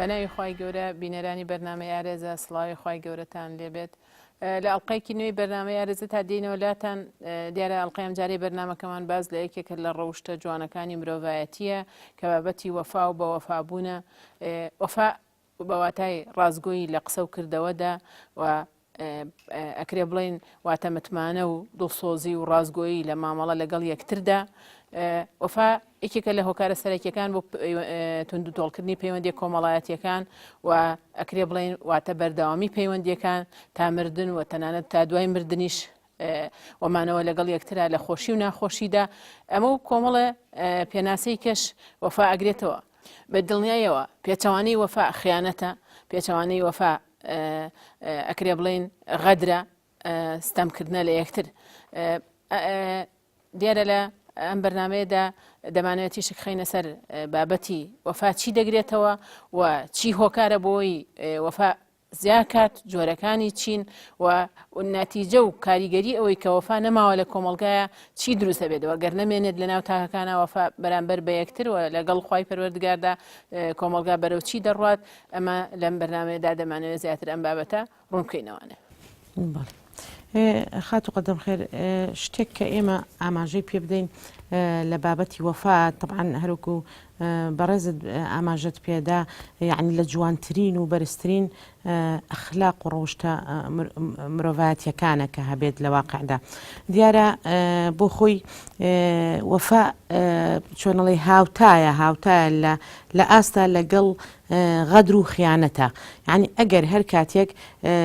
بەناوی خوای گەورە بینەرانی بەرنامەی ئارێزە سڵاوی خوای گەورەتان لێبێت لە ئەڵلقەیەکی نوێی بەرنامەی ئارێزە تا دێینەوە لاتان دیارە ئەڵلقەی ئەمجارەی بەرنامەکەمان باز لە یەکێکە لە ڕەوشتە جوانەکانی مرۆڤایەتیە کە بابەتی وەفا و بە وەفابوونە وەفا بە واتای ڕاستگۆیی لە قسە و کردەوەدا و ئەکرێ بڵێین واتە متمانە و دڵسۆزی و ڕاستگۆیی لە مامەڵە لەگەڵ یەکتردا. وەفا یەکێکە لە هۆکارە سەرەکیەکان بۆ توندوتۆڵکردنی پەیوەندیە کۆمەڵایەتیەکان و ئەکرێ بڵێین واتە بەردەوامی پەیوەندیەکان تا مردن و تەنانەت تا دوای مردنیش و مانەوە لەگەڵ یەکترا لە خۆشی و ناخۆشیدا ئەمە و کۆمەڵە پێناسەی کەش وەفا ئەگرێتەوە. بە دڵنیایەوە پێچەوانەی وەفا خیانەتە، پێچەوانەی وەفا ئەکرێ بڵێین غەدرە، ستەمکردنە لە یەکتر. دیارە لە ئەم بەرنمەیەدا دەمانەوێت تیشک خەینە سەر بابەتی وەفا چی دەگرێتەوە و چی هۆکارە بۆی وەفا زیاکات جۆرەکانی چین و نەتیجە و کاریگەری ئەوەی کە وەفا نەماوە لە کۆمەڵگایە چی دروست دەبێتەوە گەر نەمێنێت لەناو تاکەکانە وەفا بەرامبەر بە یەکتر و لەگەڵ خوای پەروەردگاردا کۆمەڵگا بەرەو چی دەڕوات ئەمە لەم بەرنامەیەدا دەمانەوێت زیاتر ئەم بابەتە ڕوون بکەینەوانێ. بەڵێ خاتوو قەدەم خێر شتێک کە ئێمە ئاماژەی پێ بدەین لە بابەتی وەفا تەبعەن هەروەکو بەڕێزت ئاماژەت پێدا یعنی لە جوانترین و بەرزترین ئەخلاق و ڕەوشتە مرۆڤایەتیەکانە کە هەبێت لە واقعدا دیارە بۆ خۆی وەفا چۆنەڵی هاوتایە هاوتایە لە لە ئاستا لەگەڵ غەدر و خیانەتە یعنی ئەگەر هەر کاتێک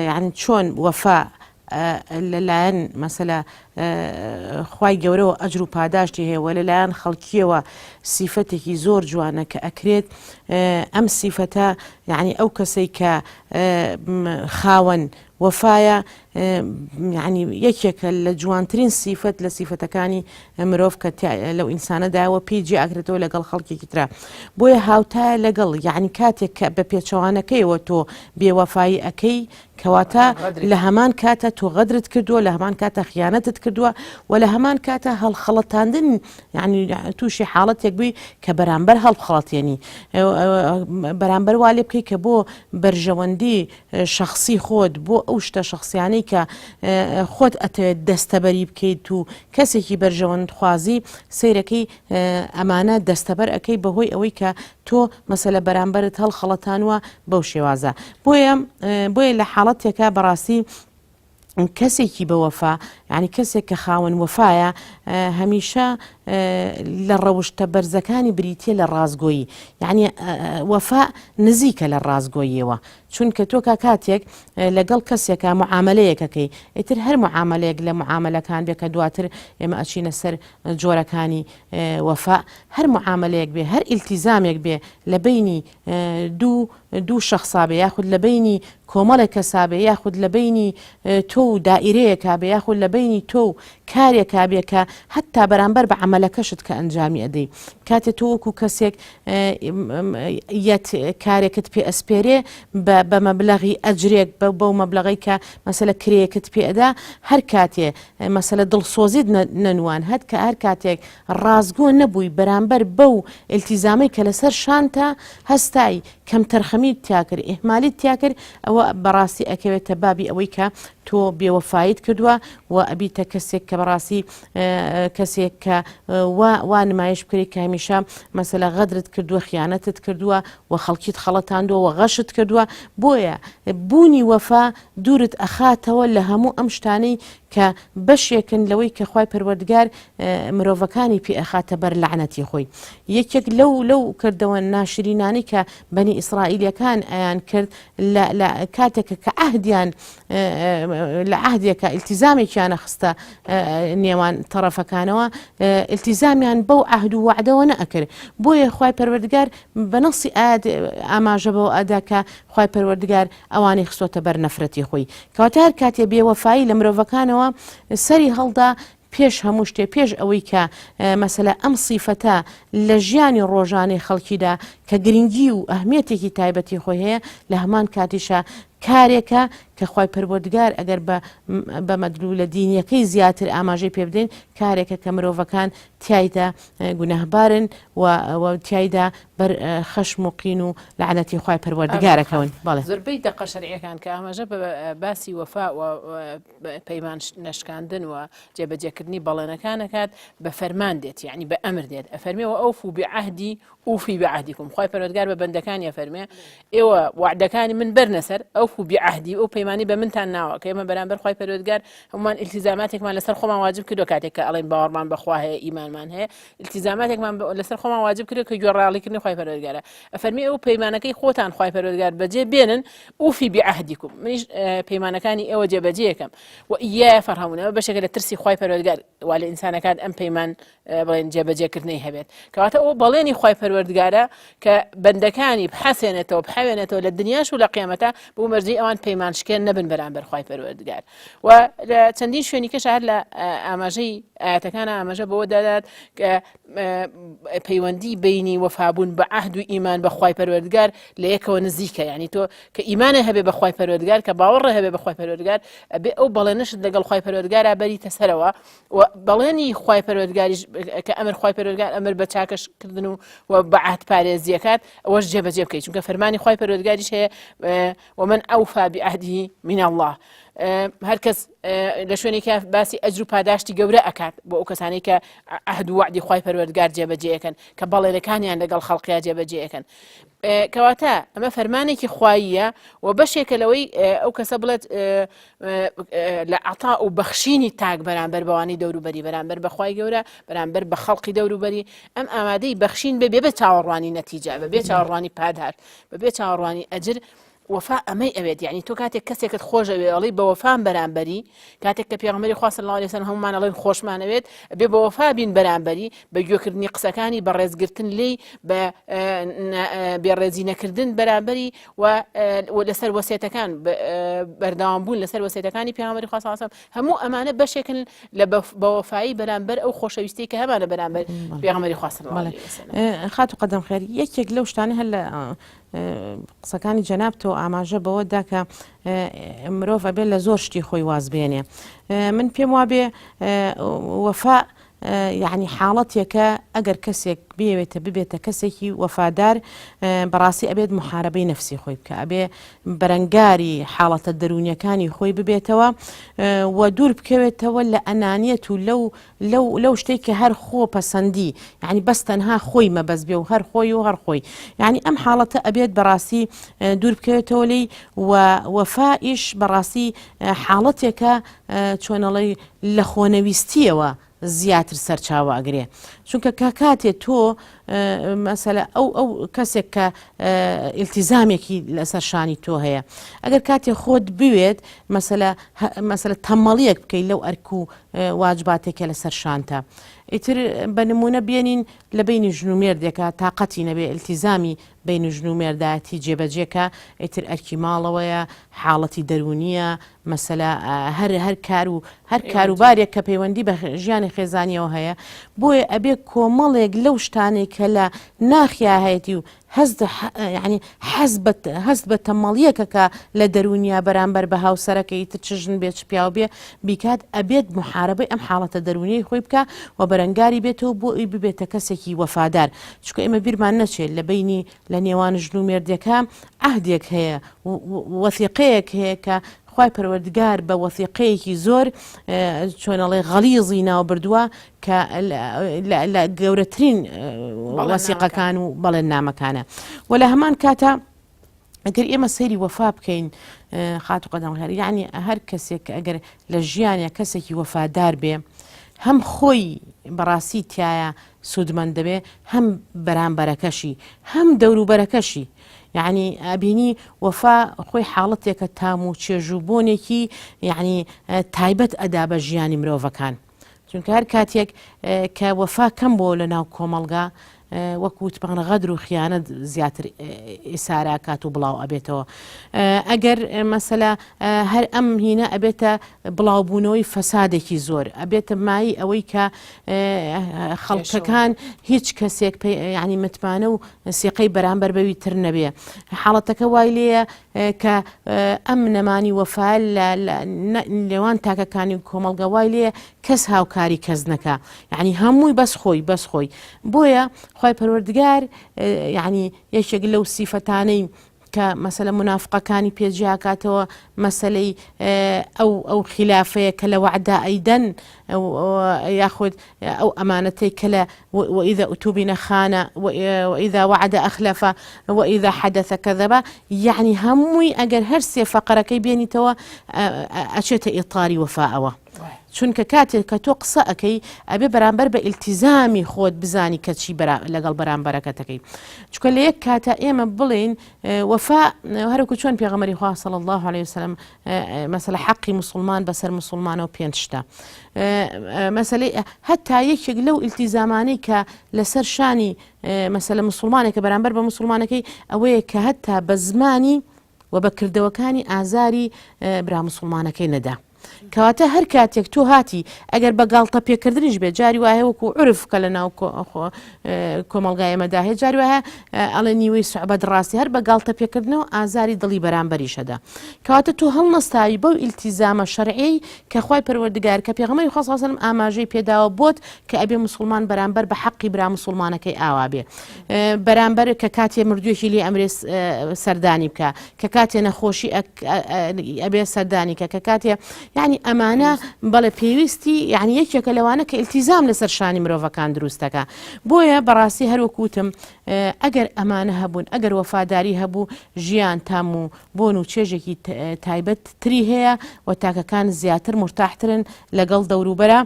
یعنی چۆن وەفا لەلایەن مەسەلە خوای گەورەوە ئەجر و پاداشتی هەیە و لەلایەن خەڵکیەوە سیفەتێکی زۆر جوانە کە ئەکرێت ئەم سیفەتە یعنی ئەو کەسەی کە خاوەن وەفایە یعنی یەکێکە لە جوانترین سیفەت لە سیفەتەکانی مرۆڤ کە لەو ئینسانەداوە پێی جێ ئەکرێتەوە لەگەڵ خەڵکێکی ترا بۆیە هاوتایە لەگەڵ یعنی کاتێک کە بە پێچەوانەکەیەوە تۆ بێوەفایی ئەەکەی کەواتە لە هەمان کاتە تۆ غەدرت کردووە لە هەمان کاتە خیانەتت کردووە و لە هەمان کاتە هەڵخەڵەتاندن یعنی تووشی حاڵەتێک بووی کە بەرامبەر هەڵبخەڵەتێنی بەرامبەر وا لێ بکەی کە بۆ بەرژەوەندی شخصی خۆت بۆ ئەو شتە شخصیانەی کە خۆت ئەتەوێت دەستەبەری بکەیت و کەسێکی بەرژەوەند خوازی سیرەکەی ئەمانە دەستەبەر ئەەکەی بەهۆی ئەوەی کە تۆ مەسەلە بەرامبەرت هەڵخەڵەتانوە بەو شێوازە بۆیە بۆیە لە حاڵەتێکە بەڕاستی کەسێکی بە وەفا یعنی کەسێک کە خاوەن وەفایە هەمیشە لە ڕەوشتە بەرزەکانی بریتە لە ڕازگۆیی یعنی وەفا نزیکە لە ڕازگۆییەوە چونکە تۆ کا کاتێک لەگەڵ کەسێکا معاملەیەکەکەی ئیتر هەر معاملەیەک لە معاملەکان بێ کە دواتر ئێمە ئەچینە سەر جۆرەکانی وەفا هەر معاملەیەک بێ هەر ئیلتیزامێک بێ لە بەینی دوو دوو شەخسا بێ یاخود لە بەینی کۆمەڵێک کەسا بێ یاخود لە بەینی تۆ و دائیرەیەکا بێ یاخود لە بەینی تۆ و کارێکا بێ کە هەتا بەرامبەر بە عەمەلەکەشت کە ئەنجامی ئەدەی کاتێ تۆ وەکو کەسێک یەت کارێکت پێ ئەسپێرێ بە مەبلەغی ئەجرێک بە بەو مەبلەغەی کە مەسەلە کرێیەکت پێ ئەدا هەر کاتێ مەسەلە دڵسۆزیت نەنوان هەت کە هەر کاتێک ڕاستگۆ نەبووی بەرامبەر بەو ئیلتیزامەی کە لەسەر شانتە هەستای کەمتەرخەمیت تیا کرد ئیهمالیت تیا کرد ئەوە بەڕاستی ئەکەوێتە بابی ئەوەی کە تۆ بێوەفایت کردووە و ئەبیتە کەسێک کە بەڕاستی کەسێک کە وا وا نمایش بکرێت کە هەمیشە مەسەلە غەدرت کردووە خیانەتت کردووە و خەڵکیت خەڵەتاندووە و غەشت کردووە بۆیە بوونی وەفا دوورت ئەخاتەوە لە هەموو ئەم شتانەی کە بەشێکن لەوەی کە خوای پەروەردگار مرۆڤەکانی پێ ئەخاتە بەر لەعنەتی خۆی. یەکێک لەو لەو کردەوە ناشرینانەی کە بەنی ئیسرائیلیەکان ئەیان کرد لە لە کاتێک کە عەهدیان لە عەهدێکە ئیلتیزامێکیانە خستە نێوان تەڕەفەکانەوە ئیلتیزامیان بەو عەهد و وەعدەوە نەئەکرد بۆیە خوای پەروەردگار بە نەسی ئایەت ئاماژە بەوە ئەدا کە خوای پەروەردگار ئەوانەی خستۆتە بەر نەفرەتی خۆی. کەواتە هەر کاتێ بێوەفایی لە مرۆڤەکانەوە سەری هەڵدا، پێش هەموو شتێ، پێش ئەوەی کە مەسەلە ئەم سیفەتە لە ژیانی ڕۆژانەی خەڵکیدا کە گرنگی و ئەهمیەتێکی تایبەتی خۆی هەیە، لە هەمان کاتیشا کارێکە کە خوای پەروەردگار ئەگەر بە بە مەدلولە دینیەکەی زیاتر ئاماژەی پێ بدەین کارێکە کە مرۆڤەکان تیایدا گوناهبارن و و تیایدا بەر خەشم و قین و لەعنەتی خوای پەروەردگارەکەون. بەڵێ. زۆربەی دەقە شەرعیەکان کە ئاماژە بە باسی وەفا و پەیمان نەشکاندن و جێبەجێکردنی بەڵێنەکان ئەکات بە فەرمان دێت یعنی بە ئەمر دێت ئەفەرمێ وأوفوا بعهدی أوف بعهدكم خوای پەروەردگار بە بەندەکانی ئەفەرمێ ئێوە وعدەکانی من بەرنە سەر أوفوا بعهدی ئەو پەیمانی بە منتان ناوە کە ئێمە بەرامبەر خوای پەروەردگار هەمومان التزاماتێکمان لەسەر خۆمان واجب کردو کاتێک کە ئەڵێن باوەڕمان بەخوا هەیە ئیمانمان هەیە التزاماتێکمان لەسەر خۆمان واجب کردو کە گوێڕایەڵیکردنی خوای پەروەردگارە ئەفەرمی ئەو پەیمانەکەی خۆتان خوای پەروەردگار بەجێ بێنن أوف بعهدكم منیش پەیمانەکانی ئێوە جێبەجێ ئەکەم وإياي فارهبون ئەمە بەشێکە لە ترسی خوای پەروەردگار وا لە ئینسانەکان ئەم پەیمان بڵێن جێبەجێکردنەی هەبێت کەواتە ئەو بەڵێنی خوای پەروەردگارە کە بەندەکانی بحەسێنێتەوە بحەوێنێتەوە لە دنیاش و لە قیامەتە بۆ مەرجی ئەوان پەیمان شکێن نەبن بەرامبەر خوای پەروەردگار و لە چەندین شوێنی کەش هەر لە ئاماژەی ئاەتەکان ئاماژە بەوە دەدات کە پەیوەندی بینی وەفابوون بە عهد و ئیمان بە خوای پەروەردگار لە یەکەوە نزیکە یعنی تۆ کە ئیمانە هەبێ بە خوای پەروەردگار کە باوەڕە هەبێ بە خوای پەروەردگار ئەبێ ئەو بەڵێنەشت لەگەڵ خوای پەروەردگارا بەریتە سەرەوە و بەڵێنی خوای پەروەردگاریش کە ئەمر خوای پەروەردگار ئەمر بە چاکەشکردن و و بە عهد پارێزیەکات ئەوەش جێبەجێ بکەیت چونکە فەرمانی خوای پەروەردگاریش هەیە ومن أوفى بعهده من الله هەر کەس لە شوێنێکە باسی ئەجر و پاداشتی گەورە ئەکات بۆ ئەو کەسانەی کە عهد و وعدی خوای پەروەردگار جێبەجێ ئەکەن کە بەڵێنەکانیان لەگەڵ خەڵقیا جێبەجێ ئەکەن کەواتە ئەمە فەرمانێکی خواییە و بەشێکە لەوەی ئەو کەسە بڵێت لە عتا و بەخشینی تاک بەرامبەر بەوانی دەوروبەری بەرامبەر بەخوای گەورە بەرامبەر بە خەڵقی دەوروبەری ئەم ئامادەی بەخشین بێ بێ بە چاوەڕوانی نەتیجە بە بێ چاوەڕوانی پاداشت بە بێ چاوەڕوانی ئەجر وەفا ئەمەی ئەوێت یعنی تۆ کاتێک کەسێکت خۆشەوێ ئەڵی بە وەفام بەرامبەری کاتێک کە پێغەمبەری خوا صلی الله علیه وسلم هەمومان ئەڵێن خۆشمان ئەوێت بێ بە وەفا بین بەرامبەری بە گوێکردنی قسەکانی بە ڕێزگرتن لێی بە بێڕێزی نەکردن بەرامبەری و لەسەر وەسێتەکان بەردەوام بوون لەسەر وەسێتەکانی پێغەمبەری خوا صلی الله علیه وسلم هەموو ئەمانە بەشێکن لە بەوەفایی بەرامبەر ئەو خۆشەویستی کە هەمانە بەرامبەر پێغەمبەری خوا صلی الله علیه وسلم. خاتو قەدەم خێر یەکێک لەو شتانە هەر لە قسەکانی جەنابتەوە ئاماژە بەوە دا کە مرۆڤ ئەبێ لە زۆر شتی خۆی واز بێنێ من پێم وابێ وەفا یعنی حاڵەتێکە ئەگەر کەسێک بێوێتە ببێتە کەسێکی وەفادار بەڕاستی ئەبێت محاربەی نفسی خۆی بکە ئەبێ بەرەنگاری حاڵەتە دەرونیەکانی خۆی ببێتەوە و دوور بکەوێتەوە لە ئەنانیەت و لەو لەو لەو شتەی کە هەر خۆ پەسەندی یعنی بەس تەنها خۆی مەبەست بێ و هەر خۆی و هەر خۆی یعنی ئەم حاڵەتە ئەبێت بەڕاستی دوور بکەوێتەوە لێی و وەفائیش بەڕاستی حاڵەتێکە چۆنەڵی لە خۆنەویستیەوە زیاتر سەرچاوە ئەگرێ چونکە کە کاتێ تۆ مەسەلە ئەو ئەو کەسێک کە ئیلتیزامێکی لەسەر شانی تۆ هەیە ئەگەر کاتێ خۆت بوێت مەسەلە مەسەلە تەمەڵیەک بکەیت لەو ئەرک و واجباتێکە لەسەر شانتە ئیتر بە نمونە بێنین لە بینی ژن و مێردێکە تااقەتی نەبێ التیزامی بین ژن و مێردایەتی جێبەجێکە ئیتر ئەرکی ماڵەوەیە حاڵەتی دەرونیە مەسەلە هەر هەر کار و هەر کاروبارێک کە پەیوەندی بە ژیانی خێزانیەوە هەیە بۆیە ئەبێ کۆمەڵێک لەو شتانەی کە لە ناخیا هەیەتی و هەست یعنی حەز بە هەست بە تەمەڵیەکە کە لە دەروونیا بەرامبەر بە هاوسەرەکەی تر چ ژن بێ چ پیاو بێ بیکات ئەبێت محاربەی ئەم حاڵەتە دەروونیەی خۆی بکا و بەرەنگاری بێتەوە بۆ ئەوی ببێتە کەسێکی وەفادار چونکە ئێمە بیرمان نەچێت لە بینی لە نێوان ژن و مێردێکا عەهدێک هەیە وەسیقەیەک هەیە کە خوای پەروەردگار بە وەسیقەیەکی زۆر چۆنەڵێ غەلیزی ناو بردووە کە لە گەورەترین وەسیقەکان و بەڵێن نامەکانە و لە هەمان کاتە ئەگەر ئێمە سەیری وەفا بکەین خاتو قەدەم هەر یعنی هەر کەسێک کە ئەگەر لە ژیانە کەسێکی وەفادار بێ هەم خۆی بەڕاستی تایە سوودمەند دەبێ هەم بەرامبەرەکەشی هەم دەوروبەرەکەشی یعنی ئەبینی وەفا خۆی حاڵەتێکە تام و چێژ و بۆنێکی یعنی تایبەت ئەدا بە ژیانی مرۆڤەکان چونکە هەر کاتێک کە وەفا کەم بۆ لە ناو کۆمەڵگا. وەک وتمان غەدر و خیانەت زیاتر ئیسارە ئەکات و بڵاو ئەبێتەوە ئەگەر مەسەلە هەر ئەم هینە ئەبێتە بڵاوبوونەوەی فەسادێکی زۆر ئەبێتە مای ئەوەی کە خەڵکەکان هیچ کەسێک ینی متمانە و سیقەی بەرامبەر بەوی تر نەبێ حاڵەتەکە وای لێیە کە ئەم نەمانی وەفا لە نێوان تاکەکانی کۆمەڵگە وای لێیە کەس هاوکاری کەس نەکا یعنی هەمووی بەس خۆی بەس خۆی بۆیە خوای پەروەردگار یعنی یەکێک لەو سیفەتانەی کە مەسەلە منافقەکانی پێ جیاکاتەوە مەسەلەی ئەو ئەو خلافەیە کە لە وەعدا ئەیدەن یاخود ئەو ئەمانەتەی کە لە وإذا اؤتمن خان وإذا وعد أخلف وإذا حدث كذب یعنی هەمووی ئەگەر هەر سێ فەقەرەکەی بێنیتەوە ئەچێتە ئیتاری وەفاەوە. چونکە کاتێک کە تۆ قسە ئەکەی ئەبێ بەرامبەر بە ئیلتیزامی خۆت بزانی کە چی لەگەڵ بەرامبەرەکەتەکەی چونکە لە یەک کاتە ئێمە بڵێین وەفا هەرکو چۆن پێغەمبەری خوا صلی الله علیه وسلم مەسەلە حەقی مسلمان بەسەر مسلمانەوە پێنج شتە مەسەلەی هەتا یەکێک لەو ئیلتیزامانەی کە لەسەر شانی مەسەلە مسلمانێکە بەرامبەر بە مسلمانەکەی ئەوەیە کە هەتا بە زمانی و بە کردەوەکانی ئازاری برا مسلمانەکەی نەدا. کەواتە هەر کاتێک تۆ هاتی ئەگەر بە گاڵتە پێکردنیش بێت جاری وایە وەکو عرف کە لە ناو کۆمەڵگای ئێمەدا هەیە جاری وایە ئەڵێ نیوەی سوعبەت ڕاستی هەر بە گاڵتە پێکردنەوە ئازاری دڵی بەرامبەریش ئەدا کەواتە تۆ هەڵنەستاوی بەو ئیلتیزامە شەرعیەی کە خوای پەروەردگار کە پێغەمبەری خوا صلی الله علیه و سلم ئاماژەی پێداوە بۆت کە ئەبێ موسڵمان بەرامبەر بە حەقی برا موسڵمانەکەی ئاوا بێ بەرامبەر کە کاتێ مردوویەکی لێ ئەمرێ سەردانی بکە کە کاتێ نەخۆشی ئەبێ سەردانی کە کە کاتێ یعنی ئەمانە بەڵێ پێویستی یعنی یەکێکە لەوانە کە ئیلتیزام لەسەر شانی مرۆڤەکان دروستەکە بۆیە بەڕاستی هەروەکوتم ئەگەر ئەمانە هەبوون ئەگەر وەفاداری هەبوو ژیان تام و بۆن و چێژێکی تایبەت تری هەیە و تاکەکان زیاتر مرتاحترن لەگەڵ دەوروبەرە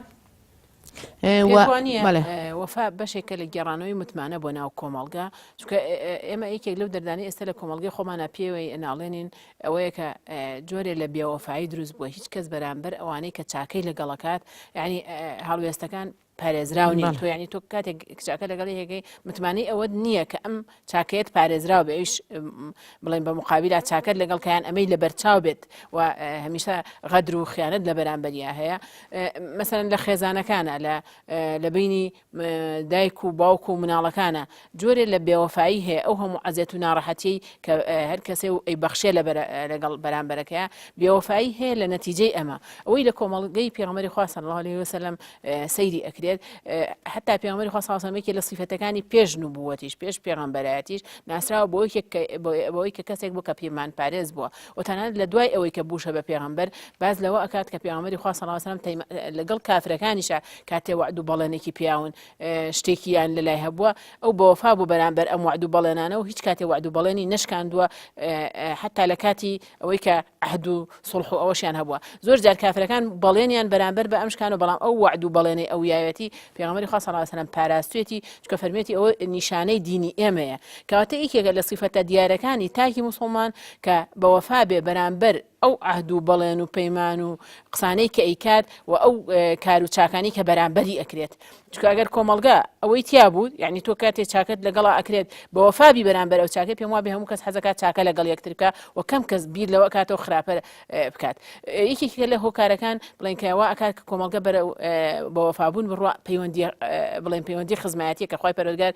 وەفا بەشێکە لە گێڕانەوەی متمانە بۆ ناو کۆمەڵگا چونکە ئێمە یەکێک لەو دەردانی ئێستا لە کۆمەڵگەی خۆمانە پێوەی ئەناڵێنین ئەوەیە کە جۆرێ لە بێوەفایی دروست بووە هیچ کەس بەرامبەر ئەوانەی کە چاکەی لەگەڵەکات یعنی هەڵوێستەکان پارێزراو نین تۆ ینی تۆ کاتێک کچەکە لەگەڵ یەکەی متمانەی ئەوەت نییە کە ئەم چاکەیەت پارێزراو بێ ئەویش بڵێن بە مقابلا چاکەت لەگەڵ کەیان ئەمەی لە بەرچاو بێت و هەمیشە غەدر و خیانەت لە بەرامبەریا هەیە مەسەرەن لە خێزانەکانە لە لە بینی دایک و باوک و مناڵەکانە جۆرێ لە بێوەفایی هەیە ئەو هەموو عەزێت و ناڕەحەتیەی کە هەر کەسێ و ئەی بەخشێ لە لەگەڵ بەرامبەرەکەیا بێوەفایی هەیە لە نەتیجەی ئەمە ئەوەی لە کۆمەڵگەی پێغەمبەری خوا صلی الله علیه وسلم سەیری ئەکرێت حتا پێغەمبەری خوا صلی الله علیه وسلم یەکێ لە سیفەتەکانی پێش نوبوەتیش پێش پێغەمبەرایەتیش ناسراوە بۆ یەکێک بەوەی کە کەسێک بوو کە پێمان پارێز بووە و تەنانەت لە دوای ئەوەی کە بووشە بە پێغەمبەر باز لەوە ئەکات کە پێغەمبەری خوا صلی الله علیه وسلم لەگەڵ کافرەکانیشە کاتێ وەعد و بەڵێنێکی پیاون شتێکیان لەلای هەبووە ئەو بەوەفا بوو بەرامبەر ئەم وەعد و بەڵێنانە و هیچ کاتێ وەعد و بەڵێنی نەشکاندووە حتا لە کاتی ئەوەی کە عهد و سڵح و ئەوەشیان هەبووە زۆر جار کافرەکان بەڵێنیان بەرامبەر بە ئەم شکان و بەڵام ئەو وەعد و بەڵێنەی ئەو یاوێتی پێغەمبەری خوا صلی الله علیه و سلم پاراستوێتی چونکە فەرموویەتی ئەوە نیشانەی دینی ئێمەیە کەواتە یەکێکە لە سیفەتە دیارەکانی تاکی موسڵمان کە بەوەفا بێ بەرامبەر ئەو عەهد و بەڵێن و پەیمان و قسانەی کە ئەیکات و ئەو کار و چاکانی کە بەرامبەری ئەکرێت چونکە ئەگەر کۆمەڵگا ئەوەی تیا بوو یعنی تۆ کاتێ چاکەت لەگەڵا ئەکرێت بە وەفابی بەرامبەر ئەو چاکەی پێم وابێ هەموو کەس حەزەکات چاکە لەگەڵ یەکتر بکە و کەم کەس بیر لەوە کاتەوە خراپە بکات یەکێکە لە هۆکارەکان بڵێن کە وا ئەکات کە کۆمەڵگە بەرە بە وەفابوون بڕوا پەیوەندی بڵێن پەیوەندی خزمایەتی کە خوای پەروەردگار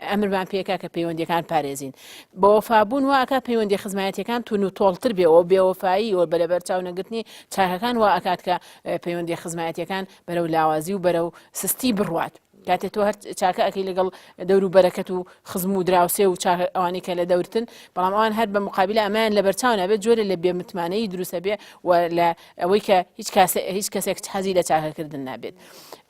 ئەمرمان پێکا کە پەیوەندیەکان پارێزین بەوەفابوون وا ئەکات پەیوەندیە خزمایەتیەکان تون و تۆڵتر بێ و بێوەفایی و بەلەبەرچاو نەگرتنی چاکەکان وا ئەکات کە پەیوەندیە خزمایەتیەکان بەرەو لاوازی و بەرەو سستی بڕوات. کاتێ تۆ هەر چاکە ئەکەی لەگەڵ دەور و بەرەکەت و خزم و دراوسێ و چاکە ئەوانەی کە لە دەورتن بەڵام ئەوان هەر بە مقابلە ئەمەیان لەبەرچاو نابێت جۆرە لە بێمتمانەیی دروستە بێ و لە ئەوەی کە هیچ کاسێ هیچ کەسێک حەزی لە چاکەکردن نابێت.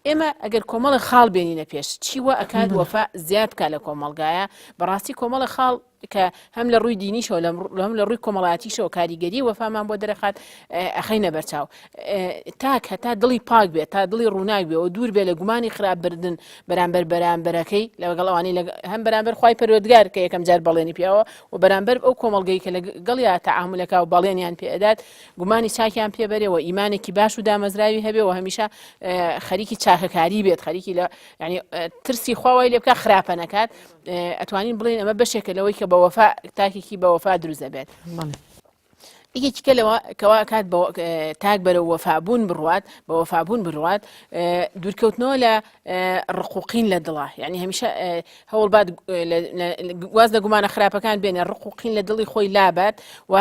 ئێمە ئەگەر کۆمەڵە خاڵ بێنینە پێش چی وا ئەکات وەفا زیاد بکات لە کۆمەڵگایە بەڕاستی کۆمەڵە خاڵ. کە هەم لە ڕووی دینیشەوە هەم لە ڕووی کۆمەڵایەتیشەوە کاریگەری وەفامان بۆ دەرەخات ئەخەینە بەرچاو. تاک هەتا دڵی پاک بێت تا دڵی ڕووناک بێ و دوور بێ لە گومانی خراپ بردن بەرامبەر بەرامبەرەکەی لەگەڵ ئەوانەی هەم بەرامبەر خوای پەروەردگار کە یەکەم جار بەڵێنی پیاوە و بەرامبەر ئەو کۆمەڵگەی کە لەگەڵیا تەعامولەکە و بەڵێنیان پێ ئەدات گومانی چاکیان پێ بەرێ و ئیمانێکی باش و دامەزراوی هەبێ و هەمیشە خەریکی چاکەکاری بێت خەریکی لە یعنی ترسی خوا وای لێ بکا خراپە نەکات ئەتوانین بڵێین ئەمە بەشێکە لەوەی کە بە وەفا تاکێکی بە وەفا دروست دەبێت. یەکێکی کە لەوە کەوا ئەکات بە تاک بەرەو وەفابوون بڕوات بە وەفابوون بڕوات دوورکەوتنەوە لە ڕقوقین لە دڵە یعنی هەمیشە هەوڵبات واز لە گومانە خراپەکان بێنێ ڕقوقین لە دڵی خۆی لابات و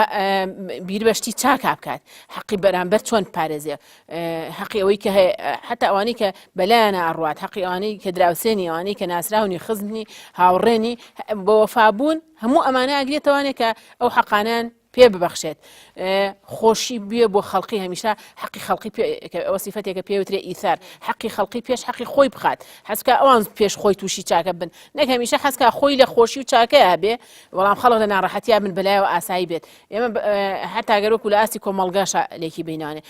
بیر بەشتی چاکا بکات حەقی بەرامبەر چۆن پارێزێ حەقی ئەوەی کە هەیە حتا ئەوانەی کە بەلایەنە ئەڕوات حەقی ئەوانەی کە دراوسێنی ئەوانەی کە ناسراونی خزمنی هاوڕێنی بە وەفابوون هەموو ئەمانە ئەگرێتەوانێ کە ئەو حەقانیان پێ ببەخشێت خۆشی بێ بۆ خەڵقی هەمیشە حەقی خەڵقی ئەوە سیفەتێکە پێوترێ ئیثار حەقی خەڵقی پێش حەقی خۆی بخات حەزکە ئەوان پێش خۆی تووشی چاکە بن نەک هەمیشە حەزکە خۆی لە خۆشی و چاکەیە بێ بەڵام خەڵک لە ناڕەحەتیا بن بەلایەوە ئاسایی بێت ئێمە هەتا گەر وەکو لە ئاستی کۆمەڵگاشا لێکی بینانێ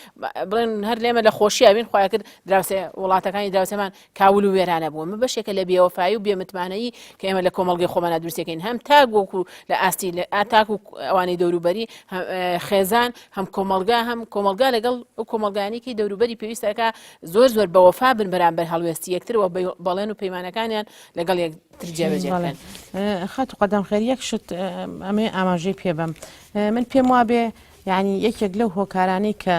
بڵێن هەر لێمە لە خۆشییا بین خۆیان کرد دراوسێ وڵاتەکانی دراوسێمان کاول و وێرانە بووە مە بەشێکە لە بێوەفایی و بێمتمانەیی کە ئێمە لە کۆمەڵگەی خۆمانە دروستەکەین هەم تاک وەکو لە ئاستی لە تاک و ئەوانەی دەوروبەری خێزان هەم کۆمەڵگا هەم کۆمەڵگا لەگەڵ ئەو کۆمەڵگانێکی دەوروبەری پێویستەکە زۆر زۆر بەوەفا بن بەرامبەر هەڵوێستی یەکتر و بەڵێن و پەیمانەکانیان لەگەڵ یەک تر جێبەجێ بکەن. خاتوو قەدەم خێر یەک شت ئەمێ ئاماژەی پێ بەم من پێم وابێ یعنی یەکێک لەو هۆکارانەی کە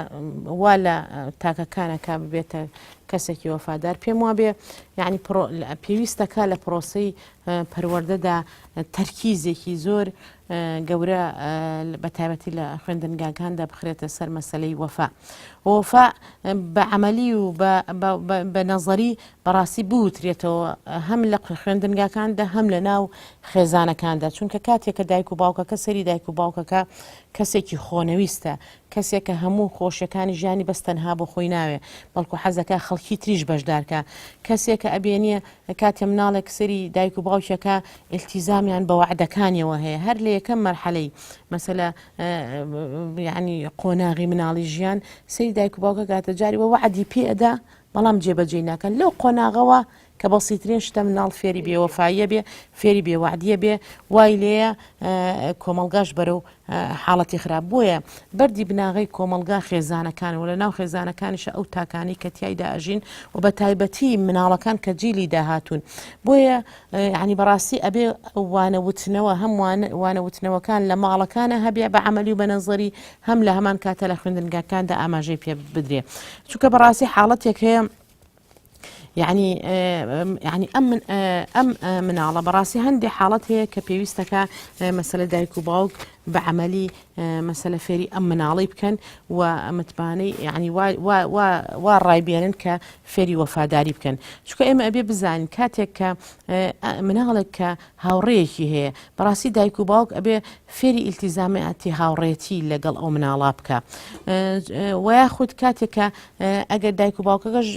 وا لە تاکەکانەکە ببێتە کەسێکی وەفادار پێم وابێ یعنی پێویستەکە لە پرۆسەی پەروەردەدا تەرکیزێکی زۆر گەورە بە تایبەتی لە خوێندنگاکاندا بخرێتە سەر مەسلەی وەفا وەفا بە عملی و بە نەزەری بەڕاستی بوترێتەوە هەم لە خوێندنگاکاندا هەم لە ناو خێزانەکاندا چونکە کاتێک کە دایک و باوکەکە سەری دایک و باوکەکە کەسێکی خۆنەویستە کەسێکە هەموو خۆشیەکانی ژیانی بەس تەنها بۆ خۆی ناوێ بەڵکو حەزەکە خەڵکی تریش بەشدارکە کەسێکە ئەبێنیە کاتێ مناڵێک سەری دایک و باوکێکە ئیلتیزامیان بە وەعدەکانیەوە هەیە هەر لە یەکەم مەرحەلەی مەسەلە یعنی قۆناغی مناڵی ژیان سەری دایک و باوکە گاتە جاری وە وەعدی پێ ئەدا بەڵام جێبەجێی ناکەن لەو قۆناغەوە کە بەسیترین شتە مناڵ فێری بێوەفاییە بێ فێری بێوەعدیە بێ وای لێیە کۆمەڵگاش بەرەو حاڵەتی خراپ بۆیە بەردی بناغەی کۆمەڵگا خێزانەکان و لە ناو خێزانەکانیشە ئەو تاکانی کە تیایدا ئەژین و بە تایبەتی مناڵەکان کە جیلی داهاتوون بۆیە یعنی بەڕاستی ئەبێ وانە وتنەوە هەم وانە وتنەوەکان لە ماڵەکانە هەبێ بە عملی و بە نەزەری هەم لە هەمان کاتە لە خوێندنگاکاندا ئاماژەی پێ بدرێ چونکە بەڕاستی حاڵەتێک هەیە یعنی یعنی ئەم من ئەم مناڵە بەڕاستی هەندێک حاڵەت هەیە کە پێویستەکە مەسەلە دایک و باوک بە عملی مەسەلە فێری ئەم مناڵی بکەن و متمانەی یعنی وا ڕایبێنن کە فێری وەفاداری بکەن چونکە ئێمە ئەبێ بزانین کاتێک کە مناڵێک کە هاوڕێیەکی هەیە بەڕاستی دایک و باوک ئەبێ فێری ئیلتیزاماتی هاوڕێتی لەگەڵ ئەو مناڵا بکە و یاخود کاتێک کە ئەگەر دایک و باوکەکەش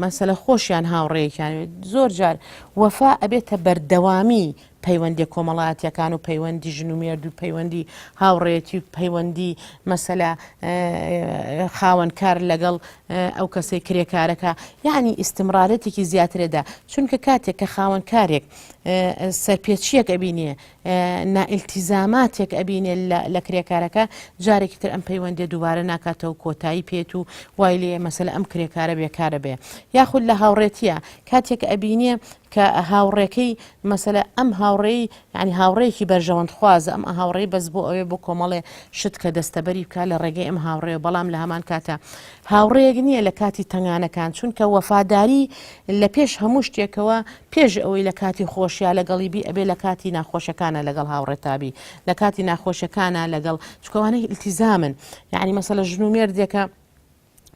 مەسەلە خۆشیان هاوڕێیەکیان زۆر جار وەفا ئەبێتە بەردەوامی پەیوەندی کۆمەڵاتیەکان و پەیوەندی ژن و مێرد و پەیوەندی هاوڕێتی و پەیوەندی مەسەلە خاوەنکار لەگەڵ ئەو کەسەی کرێکارەکە یعنی ئیستمرارەتێکی زیاترەدا چونکە کاتێک کە خاوەنکارێک سەرپێچیەک ئەبینێ نائیلتیزاماتێک ئەبینێ لە کرێکارەکە جارێکی تر ئەم پەیوەندیە دووبارە ناکاتەوە کۆتایی پێت و وای لێ مەسەلە ئەم کرێکارە بێکارە بێ یاخود لە هاوڕێتیە کاتێک ئەبینێ کە هاوڕێکەی مەسەلە ئەم هاوڕێی یعنی هاوڕێیەکی بەرژەوەند خوازە ئەم هاوڕێی بەس بۆ ئەوێ بۆ کۆمەڵێ شت کە دەستەبەری بکە لە ڕێگەی ئەم هاوڕێ بەڵام لە هەمان کاتە هاوڕێیەک نییە لە کاتی تەنگانەکان چونکە وەفاداری لە پێش هەموو شتێکەوە پێش ئەوەی لە کاتی خۆشیا لەگەڵی بی ئەبێ لە کاتی ناخۆشەکانە لەگەڵ هاوڕێتا بی لە کاتی ناخۆشەکانە لەگەڵ چکەوانەی ئیلتیزامن یعنی مەسەلە ژن و مێردێکە.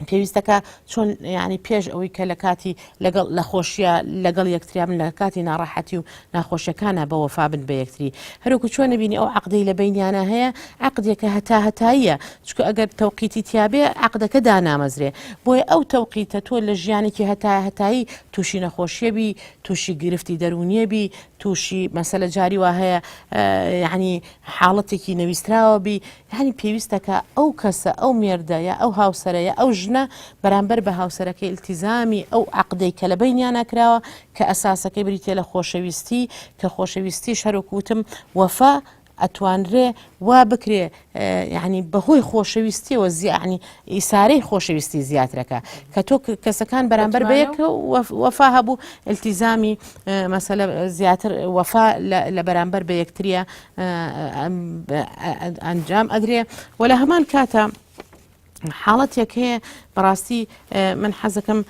پێویستەکە چۆن یعنی پێش ئەوەی کە لە کاتی لەگەڵ لە خۆشیە لەگەڵ یەکتریا بن لە کاتی ناڕەحەتی و ناخۆشیەکانە بە وەفا بن بە یەکتری هەروکو چۆن نەبینی ئەو عقدەی لە بینیانە هەیە عقدێکە هەتا هەتاییە چکە ئەگەر تەوقیتی تیاابێ عقدەکە دانامەزرێ بۆیە ئەو تەوقیتە تۆ لە ژیانێکی هەتا هەتایی تووشی نەخۆشیە بی تووشی گرفتی دەرونیە بی تووشی مەسەلە جاری وا هەیە یعنی حاڵەتێکی نەویستراوە بی یانی پێویستە کە ئەو کەسە، ئەو مێردە یا ئەو هاوسەرە یا ئەو ژنە بەرامبەر بە هاوسەرەکەی ئیلتیزامی ئەو عەقدەی کە لە بەینیانا کراوە کە ئەساسەکەی بریتیە لە خۆشەویستی کە خۆشەویستیش هەروەک وتم وەفا ئەتوانرێ وا بکرێ یعنی بەهۆی خۆشەویستیەوە زیانی ئیسارەی خۆشەویستی زیاترەکە کە تۆ کەسەکان بەرامبەر بە یەک وەفا هەبوو ئیلتیزامی مەسەلە زیاتر وەفا لە بەرامبەر بە یەکتریە ئەنجام ئەدرێ و لە هەمان کاتە حاڵەتێک هەیە بەڕاستی من حەزەکەم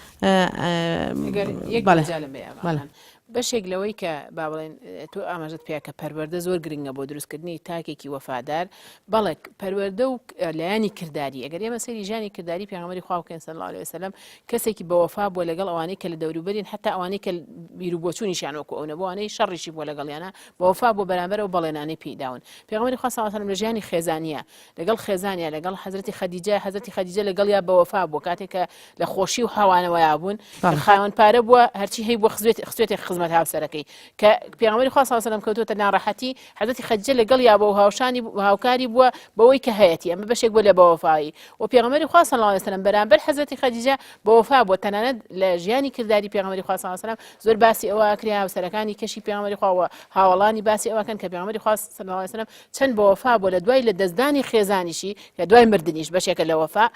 بەشێک لەوەی کە با بڵێن تۆ ئاماژت پێ کە پەروەردە زۆر گرنگە بۆ دروستکردنی تاکێکی وەفادار بەڵێک پەروەردە و لایەنی کرداری ئەگەر ئێمە سەیری ژیانی کرداری پێغەمبەری خوا بکەین صلی الله علیه وسلم کەسێکی بەوەفا بووە لەگەڵ ئەوانەی کە لە دەوروبەرین حتا ئەوانەی کە بیر و بۆچوونیشیان وەکو ئەو نەبوو ئەوانەی شەڕیشی بووە لەگەڵیانە بەوەفا بووە بەرامبەر ئەو بەڵێنانەی پێی داون پێغەمبەری خوا صلی الله علیه وسلم لە ژیانی خێزانیە لەگەڵ خێزانیا لەگەڵ حەزرەتی خەدیجە حەزرەتی خەدیجە لەگەڵیا بەوەفا بووە کاتێک کە لە خۆشی و حەوانەوەیا بوون خاوەن پارە بووە هەرچی هەی بووە خزوێت خسوێتی خزمەت هاوسەرەکەی کە پێغەمبەری خوا صلی الله علیه وسلم کەوتووەتە ناڕەحەتی حەزرەتی خەدیجە لەگەڵیا بووە و هاوشانی هاوکاری بووە بەوەی کە هەیەتی ئەمە بەشێک بووە لە بەوەفایی و پێغەمبەری خوا صلی الله علیه وسلم بەرامبەر حەزرەتی خەدیجە بەوەفا بووە تەنانەت لە ژیانی کرداری پێغەمبەری خوا صلی الله علیه وسلم زۆر باسی ئەوە ئەکرێ هاوسەرەکانی کەشی پێغەمبەری خوا و هاوەڵانی باسی ئەوە کەن کە پێغەمبەری خوا صلی الله علیه وسلم چەند بەوەفا بووە لە دوای لە دەستدانی خێزانیشی کە دوای مردنیش بەشێکە لە وەفا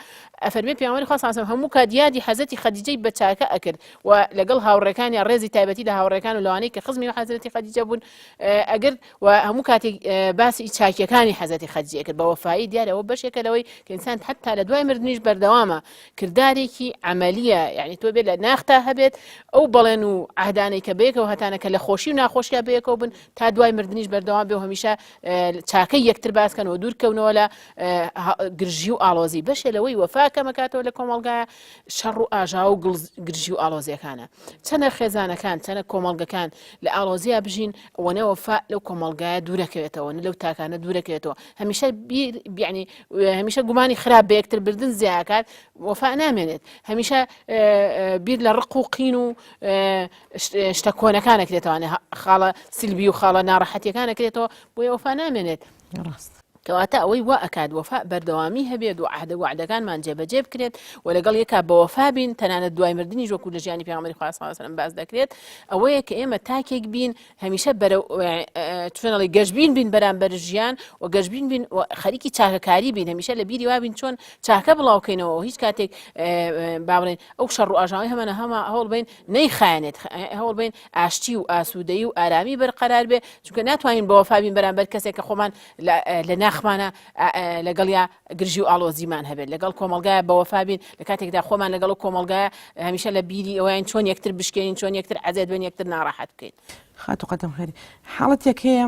ئەفەرمێ پێغەمبەری خوا صلی الله علیه وسلم هەموو کات یادی حەزرەتی خەدیجەی بە چاکە ئەکرد و لەگەڵ هاوڕێکانیا ڕێزی تایبەتی لە هاوڕێکان و لەوانەی کە خزمی حەزرەتی خەدیجە بوون ئەگرت و هەموو کاتێک باسی چاکیەکانی حەزرەتی خەدیجە کرد بە وەفایی دیارە ئەوە بەشێکە لەوەی کە ئینسان حتا لە دوای مردنیش بەردەوامە کردارێکی عملیە یعنی تۆ بێت لە ناختا هەبێت ئەو بەڵێن و عهدانەی کە بەیەکەوە هەتانە کە لە خۆشی و ناخۆشییا بەیەکەوە بن تا دوای مردنیش بەردەوام بێ و هەمیشە چاکەی یەکتر باسکەن و دوورکەونەوە لە گرژی و ئاڵۆزی بەشێ لەوەی وەفا کەمەکاتەوە لە کۆمەڵگایە شەڕ و ئاژاوە و گرژی و ئاڵۆزیەکانە چەنە خێزانەکان چەنە کۆمەڵگەکان لە ئاڵۆزیا بژین ئەوەنە وەفا لەو کۆمەڵگایە دوورەکەوێتەوە نە لەو تاکانە دوورەکەوێتەوە هەمیشە بیر بیانی هەمیشە گومانی خراپ بە یەکتر بردن زیاکات وەفا نامێنێت هەمیشە بیر لە ڕق و قین و شتە کۆنەکان ئەکرێتەوانێ خاڵە سلبی و خاڵە ناڕەحەتیەکان ئەکرێتەوە بۆیە وەفا نامێنێت ڕاست. کەواتە ئەوەی وا ئەکات وەفا بەردەوامی هەبێت و عەهدە وەعدەکانمان جێبەجێ بکرێت و لەگەڵ یەکا بەوەفا بین تەنانەت دوای مردنیش وەکو لە ژیانی پێغەمبەری خوا صلی الله علیه و سلم باس دەکرێت ئەوەیە کە ئێمە تاکێک بین هەمیشە بەرەو چۆن ئەڵێ گەشبین بین بەرامبەر ژیان و گەشبین بین و خەریکی چاکەکاری بین هەمیشە لە بیری وا بین چۆن چاکە بڵاوکەینەوە و هیچ کاتێک با بڵێن ئەو شەڕ و ئاژاوەی هەمانە هەما هەوڵ بین نەیخایەنێت هەوڵ بین ئاشتی و ئاسوودەیی و ئارامی بەرقەرار بێ چونکە ناتوانین بەوەفا بین بەرامبەر کەسێک کە خۆمان لە ناخمانە لەگەڵیا گرژی و ئاڵۆزیمان هەبێت لەگەڵ کۆمەلگایە بەوەفا بین لە کاتێکدا خۆمان لەگەڵ و کۆمەلگایە هەمیشە لە بیری ئەویان چۆن یەکتر بشکێنین چۆن یەکتر عەزێت بن یەکتر ناڕەحەت بکەین. خاتوو قەدەم خێری حاڵەتێک هەیە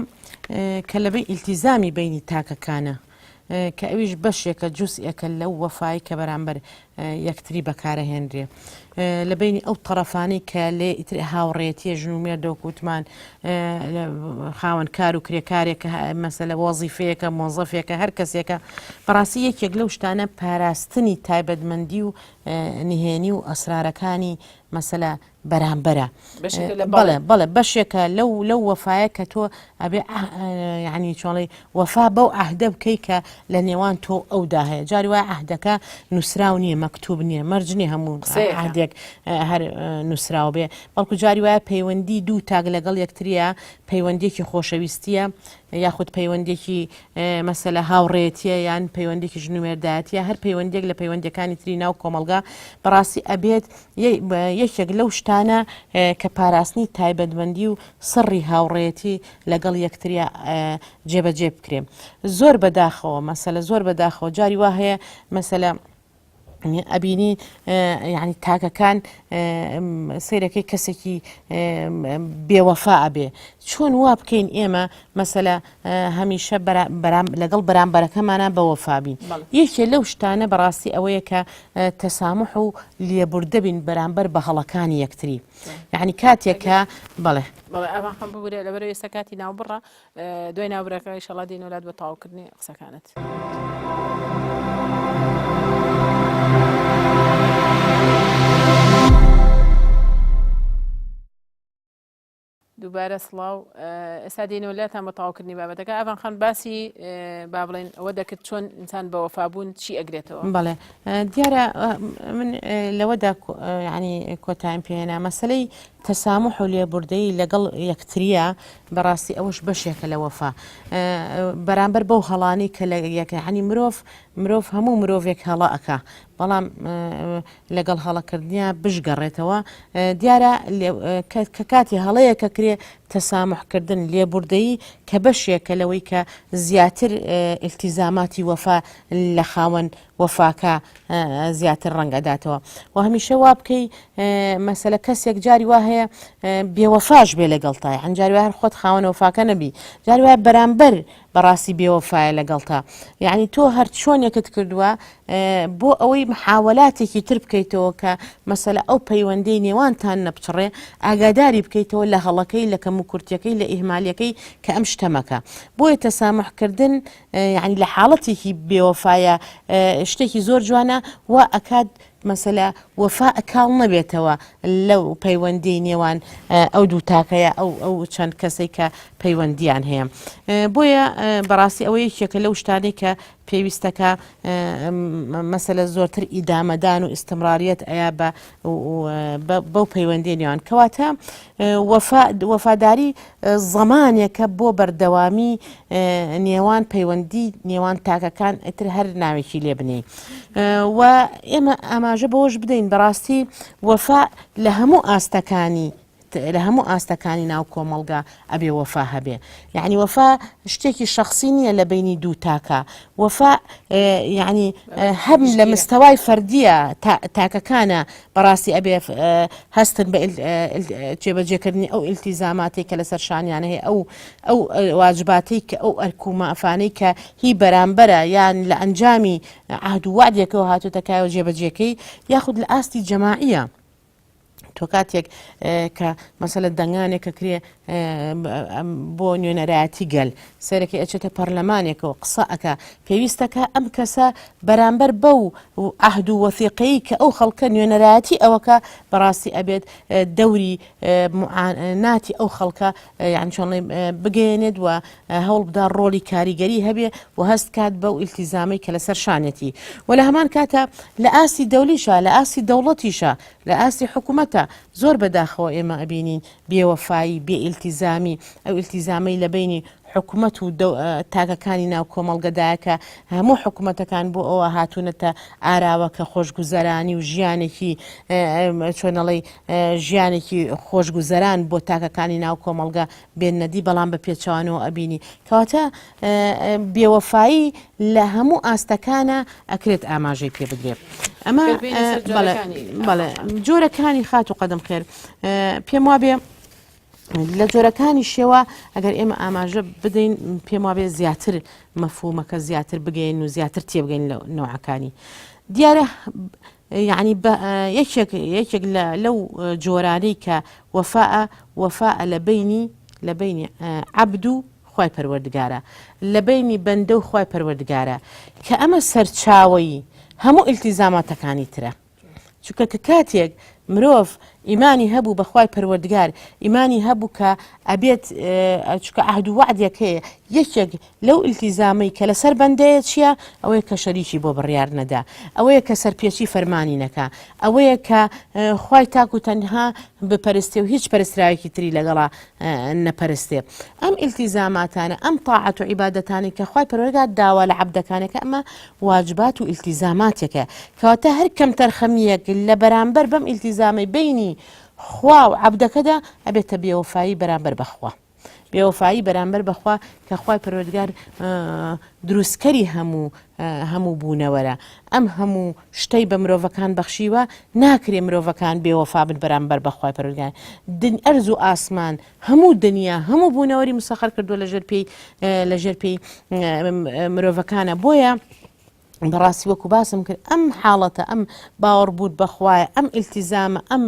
کە لەبەی ئیلتیزامی بینی تاکەکانە کە ئەویش بەشێکە جوزئێکە لەو وەفای کە بەرامبەر یەکتری بەکارەهێنرێ لە بینی ئەو تەڕەفانەی کە لێ ئیتر هاوڕێتیە ژن و مێردە وەکو وتمان خاوەن کار و کرێکارێکە مەسەلە وەزیفەیەکە مۆزەفێکە هەر کەسێکە بەڕاستی یەکێک لەو شتانە پاراستنی تایبەتمەندی و نهێنی و ئەسرارەکانی مەسەلە بەرامبەرە بەڵێ بەڵێ بەشێکە لەو لەو وەفایە کە تۆ ئەبێ یعنی چۆڵی وەفا بەو عهدە بکەی کە لە نێوان تۆ ئەودا هەیە جاری وای عهدەکە نووسراو نییە مەکتوب نییە مەرج نییە هەموو عهدێک هەر نووسراو بێ بەڵکو جاری وایە پەیوەندی دوو تاک لەگەڵ یەکتریە پەیوەندیەکی خۆشەویستیە یاخود پەیوەندیەکی مەسەلە هاوڕێیەتیە یان پەیوەندێکی ژن و مێردایەتیە هەر پەیوەندێک لە پەیوەندەکانی تری ناو کۆمەڵگا بەڕاستی ئەبێت یەکێک لەو شتانە کە پاراستنی تایبەتمەندی و سڕی هاوڕێیەتی لەگەڵ یەکتریا جێبەجێ بکرێ زۆر بەداخەوە مەسەلە زۆر بەداخەوە جاری وا هەیە مەسەلە. ئەبینی یعنی تاکەکان سەیرەکەی کەسێکی بێوەفا ئەبێ چۆن وا بکەین ئێمە مەسەلە هەمیشە لەگەڵ بەرامبەرەکەمانە بەوەفابین یەکێ لەو شتانە بەڕاستی ئەوەیە کە تەسامح و لێبوردە بین بەرامبەر بە هەڵەکانی یەکتری یعنی کاتێکە بەڵێ بەڵێ ئەوان خەم ببورە لەبەر ئێستا کاتی ناوبڕە دوای ناوبرەکە ئیشەڵا دێینەوە لات بۆ تەواوکردنی قسەکانت. دووبارە سڵاو ئێستا دێنەوە لاتان بە تەواوکردنی بابەتەکە ئەڤان خان باسی با بڵێن ئەوە دەکرد چۆن ئینسان بە وەفابوون چی ئەگرێتەوە بەڵێ دیارە من لەوەدا ینی کۆتایم پێێنا مەسلەی تەساموح و لێبوردەیی لەگەڵ یەکترییە، بەڕاستی ئەوەش بەشێکە لە وەفا بەرامبەر بەو هەڵانەی کە لە یەکە یانی مرۆڤ مرۆڤ هەموو مرۆڤێک هەڵە ئەکا بەڵام لەگەڵ هەڵەکردنیا بشگەڕێتەوە دیارە کە کاتی هەڵەیە کە کرێ تەسامحکردن لێبوردەیی کە بەشێکە لەوەی کە زیاتر ئیلتیزاماتی وەفا لە خاوەن وەفاکە زیاتر ڕەنگ ئەداتەوە و هەمیشە وا بکەی مەسەلە کەسێک جاری وا هەیە بێوەفاش بێ لەگەڵتا یان جاری وا هەر خۆت خاوەن وەفاکە نەبی جاری وایە بەرامبەر بەڕاستی بێوەفایە لەگەڵتا یعنی تۆ هەر چۆنێکت کردووە بۆ ئەوەی محاولاتێکی تر بکەیتەوە کە مەسەلە ئەو پەیوەندی نێوانتان نەپچڕێ ئاگاداری بکەیتەوە لە هەڵەکەی لە کەم و کورتەکەی لە ئیهمالیەکەی کە ئەم شتەمەکە بۆیە تەسامحکردن یانی لە حاڵەتێکی بێوەفایە شتێکی زۆر جوانە وا ئەکات مەسەلە وەفا کاڵ نەبێتەوە لەو پەیوەندی نێوان ئەو دوو تاکەیە ئەو ئەو چەند کەسێک کە پەیوەندیان هەیە بۆیە بەڕاستی ئەوە یەکێکە لەو شتانەی کە پێویستەکە مەسەلە زۆرتر ئیدامەدان و ئیستمراریەت ئەیا بە بەو پەیوەندی نێوان کەواتە وەفاداری زەمانێکە بۆ بەردەوامی نێوان پەیوەندی نێوان تاکەکان ئیتر هەر ناوێکی لێ بنێی و ئێمە ئاماژە بەوەش بدەین بەڕاستی وەفا لە هەموو ئاستەکانی لە هەموو ئاستەکانی ناو کۆمەڵگا ئەبێ وەفا هەبێ یعنی وەفا شتێکی شخصی نییە لە بینی دوو تاکە وەفا یعنی هەم لە مستەوای فەردیە تاکەکانە بەڕاستی ئەبێ هەستن بە جێبەجێکردنی ئەو ئیلتیزاماتەی کە لەسەر شانیان هەیە ئەو ئەو واجباتەی کە ئەو ئەرک و مافانەی کە هی بەرامبەرە یان لە ئەنجامی عهد و وعدێکەوە هاتوتە کایەوە جێبەجێکەی یاخود لە ئاستی جەماعیە تۆ کاتێک کە مەسەلە دەنگانێک کە کرێ بۆ نوێنەرایەتی گەل سەرەکی ئەچێتە پەرلەمانێکەوە قسە ئەکا پێویستەکە ئەم کەسە بەرامبەر بەو عهد و وەثیقەی کە ئەو خەڵکە نوێنەرایەتی ئەوەکە بەڕاستی ئەبێت دەوری ناتی ئەو خەڵکە یان چۆن بگەیەنێت و هەوڵ بدا ڕۆڵی کاریگەری هەبێ و هەست کات بەو ئیلتیزامەی کە لەسەر شانێتی و لە هەمان کاتە لە ئاستی دەولیشە لە ئاستی دەوڵەتیشە لە ئاستی حکوومەتە زۆر بەداخەوە ئێمە ئەبینین بێوەفایی، بێ ئیلتیزامی، ئەو ئیلتیزامەی لە بەینی حکومەت و تاکەکانی ناو کۆمەڵگەدایە کە هەموو حکومەتەکان بۆ ئەوە هاتوونەتە ئاراوە کە خۆشگوزەرانی و ژیانێکی چۆنەڵی ژیانێکی خۆشگوزەران بۆ تاکەکانی ناو کۆمەڵگە بێننەدی بەڵام بە پێچەوانەوە ئەبینی کەواتە بێوەفایی لە هەموو ئاستەکانە ئەکرێت ئاماژەی پێ بدرێت ئەمە بەڵێ جۆرەکانی خات و قەدم خێر پێم وابێ لە جۆرەکانی شێوە ئەگەر ئێمە ئاماژە بدەین پێم وابێ زیاتر مەفهومەکە زیاتر بگەین و زیاتر تێبگەین لە نەوعەکانی دیارە یعنی یەکێک یەکێک لە لەو جۆرانەی کە وەفاء وەفاء لە بینی لە بینی عەبد و خوای پەروەردگارە لە بەینی بەندە و خوای پەروەردگارە کە ئەمە سەرچاوەی هەموو ئیلتیزاماتەکانی ترە چونکە کە کاتێک مرۆڤ ئیمانی هەبوو بە خوای پەروەردگار ئیمانی هەبوو کە ئەبێت چونکە عهد و وعدێک هەیە یەکێک لەو ئیلتیزامەی کە لەسەر بەندەیە چییە ئەوەیە کە شەریکی بۆ بڕیار نەدا ئەوەیە کە سەرپێچی فەرمانی نەکا ئەوەیە کە خوای تاک و تەنها بپەرستێ و هیچ پەرستراوێکی تری لەگەڵا نەپەرستێ. ئەم ئیلتیزاماتانە، ئەم تاعەت و عیبادەتانەی کە خوای پەروەردگار داوا لە عەبدەکانەکە ئەمە واجبات و ئیلتیزاماتێکە. کەواتە هەر کەمتەرخەمییەک لە بەرامبەر بەم ئیلتیزامەی بەینی خوا و عەبدەکەدا ئەبێتە بێوەفایی بەرامبەر بە خوا. بێوەفایی بەرامبەر بەخوا کە خوای پەروەردگار دروستکەری هەموو هەموو بوونەوەرە ئەم هەموو شتەی بە مرۆڤەکان بەخشیوە ناکرێ مرۆڤەکان بێوەفا بن بەرامبەر بە خوای پەروەردگار دن ئەرز و ئاسمان هەموو دنیا هەموو بوونەوەری مسەخەر کردووە لەژێر پێی لەژێر پێی مرۆڤەکانە بۆیە بەڕاستی وەکو باسم کرد ئەم حاڵەتە ئەم باوەڕبوون بەخوایە ئەم ئیلتیزامە ئەم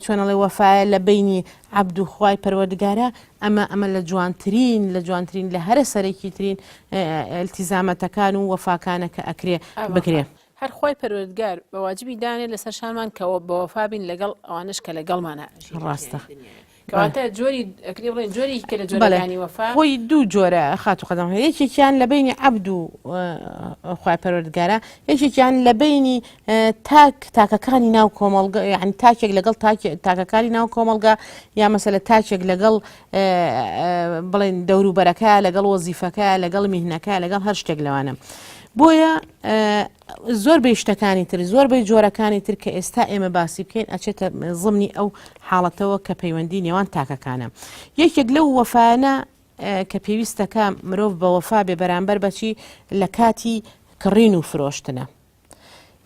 چۆنەڵێ وەفایە لە بینی عەبد و خوای پەروەردگارە ئەمە ئەمە لە جوانترین لە جوانترین لە هەرە سەرەکیترین ئیلتیزامەتەکان و وەفاکانە کە ئەکرێ بکرێ. هەر خوای پەروەردگار بە واجبی دانێ لەسەر شانمان کە بەوەفا بین لەگەڵ ئەوانەش کە لەگەڵمانە ئەژین. ڕاستە. کەواتە جۆری ئەکرێ بڵێین جۆرێکی کە لە جۆرەکانی وەفا. خۆی دوو جۆرە خاتوو قەدەم یەکێکیان لە بەینی عەبد و خوای پەروەردگارە یەکێکیان لە بەینی تاک تاکەکانی ناو کۆمەڵگە یعنی تاکێک لەگەڵ تاکەکانی ناو کۆمەڵگە یا مەسەلە تاکێک لەگەڵ بڵێن دەوروبەرەکە لەگەڵ وەزیفەکە لەگەڵ میهنەکە لەگەڵ هەر شتێک لەوانە بۆیە زۆر بەی شتەکانی تر زۆر بەی جۆرەکانی تر کە ئێستا ئێمە باسی بکەین ئەچێتە زمنی ئەو حاڵەتەوە کە پەیوەندی نێوان تاکەکانە یەکێک لەو وەفانە کە پێویستەکە مرۆڤ بە وەفا بێ بەرامبەر بەچی لە کاتی کڕین و فرۆشتنە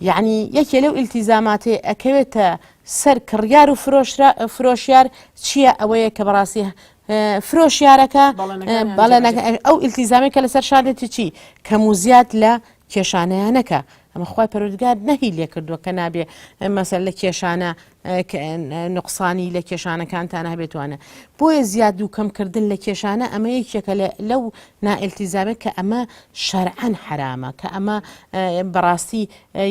یەعنی یەکێ لەو ئیلتیزاماتەی ئەکەوێتە سەر کڕیار و فرۆشیار چییە ئەوەیە کە بەڕاستی فرۆشیارەکە بەڵێنەکە ئەو ئیلتیزامی کە لەسەر شانێتی چی کەم و زیاد لە کێشانەیانەکە ئەمە خوای پەروەردگار نەهی لێ کردووە کە نابێ مەسەل لە کێشانە نوقسانی لە کێشانەکانتان هەبێتوانە بۆیە زیاد و کەمکردن لە کێشانە ئەمە یەکێکە لەو نائلتیزامە کە ئەمە شەرعەن حرامە کە ئەمە بەڕاستی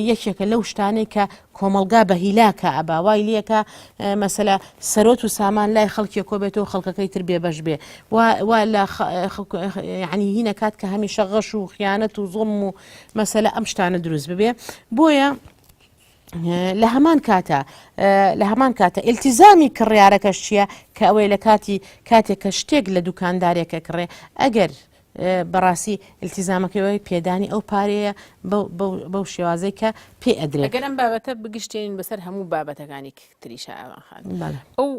یەکێکە لەو شتانەی کە کۆمەڵگا بە هیلاکە ئەبا وای لەکە مەسەلا سەرۆت و سامان لای خەڵکی کۆبێتەوە خەڵکەکەی تر بێبەش بێ وا لە ینی هینە کات کە هەمیشە غەش و خیانەت و زوڵم و مەسەلە ئەم شتانە دروست ببێ بۆیە لە هەمان کاتە لە هەمان کاتە ئیلتیزامی کڕیارەکەش چییە کە ئەوەی لە کاتی کاتێک کە شتێک لە دوکاندارێکە کڕێ ئەگەر بەڕاستی ئیلتیزامەکەی پێدانی ئەو پارەیە بەو شێوازەی کە پێ ئەدرێت ئەگەر ئەم بابەتە بگشتێنین بەسەر هەموو بابەتەکانی تریشا ئاوان خان ئەو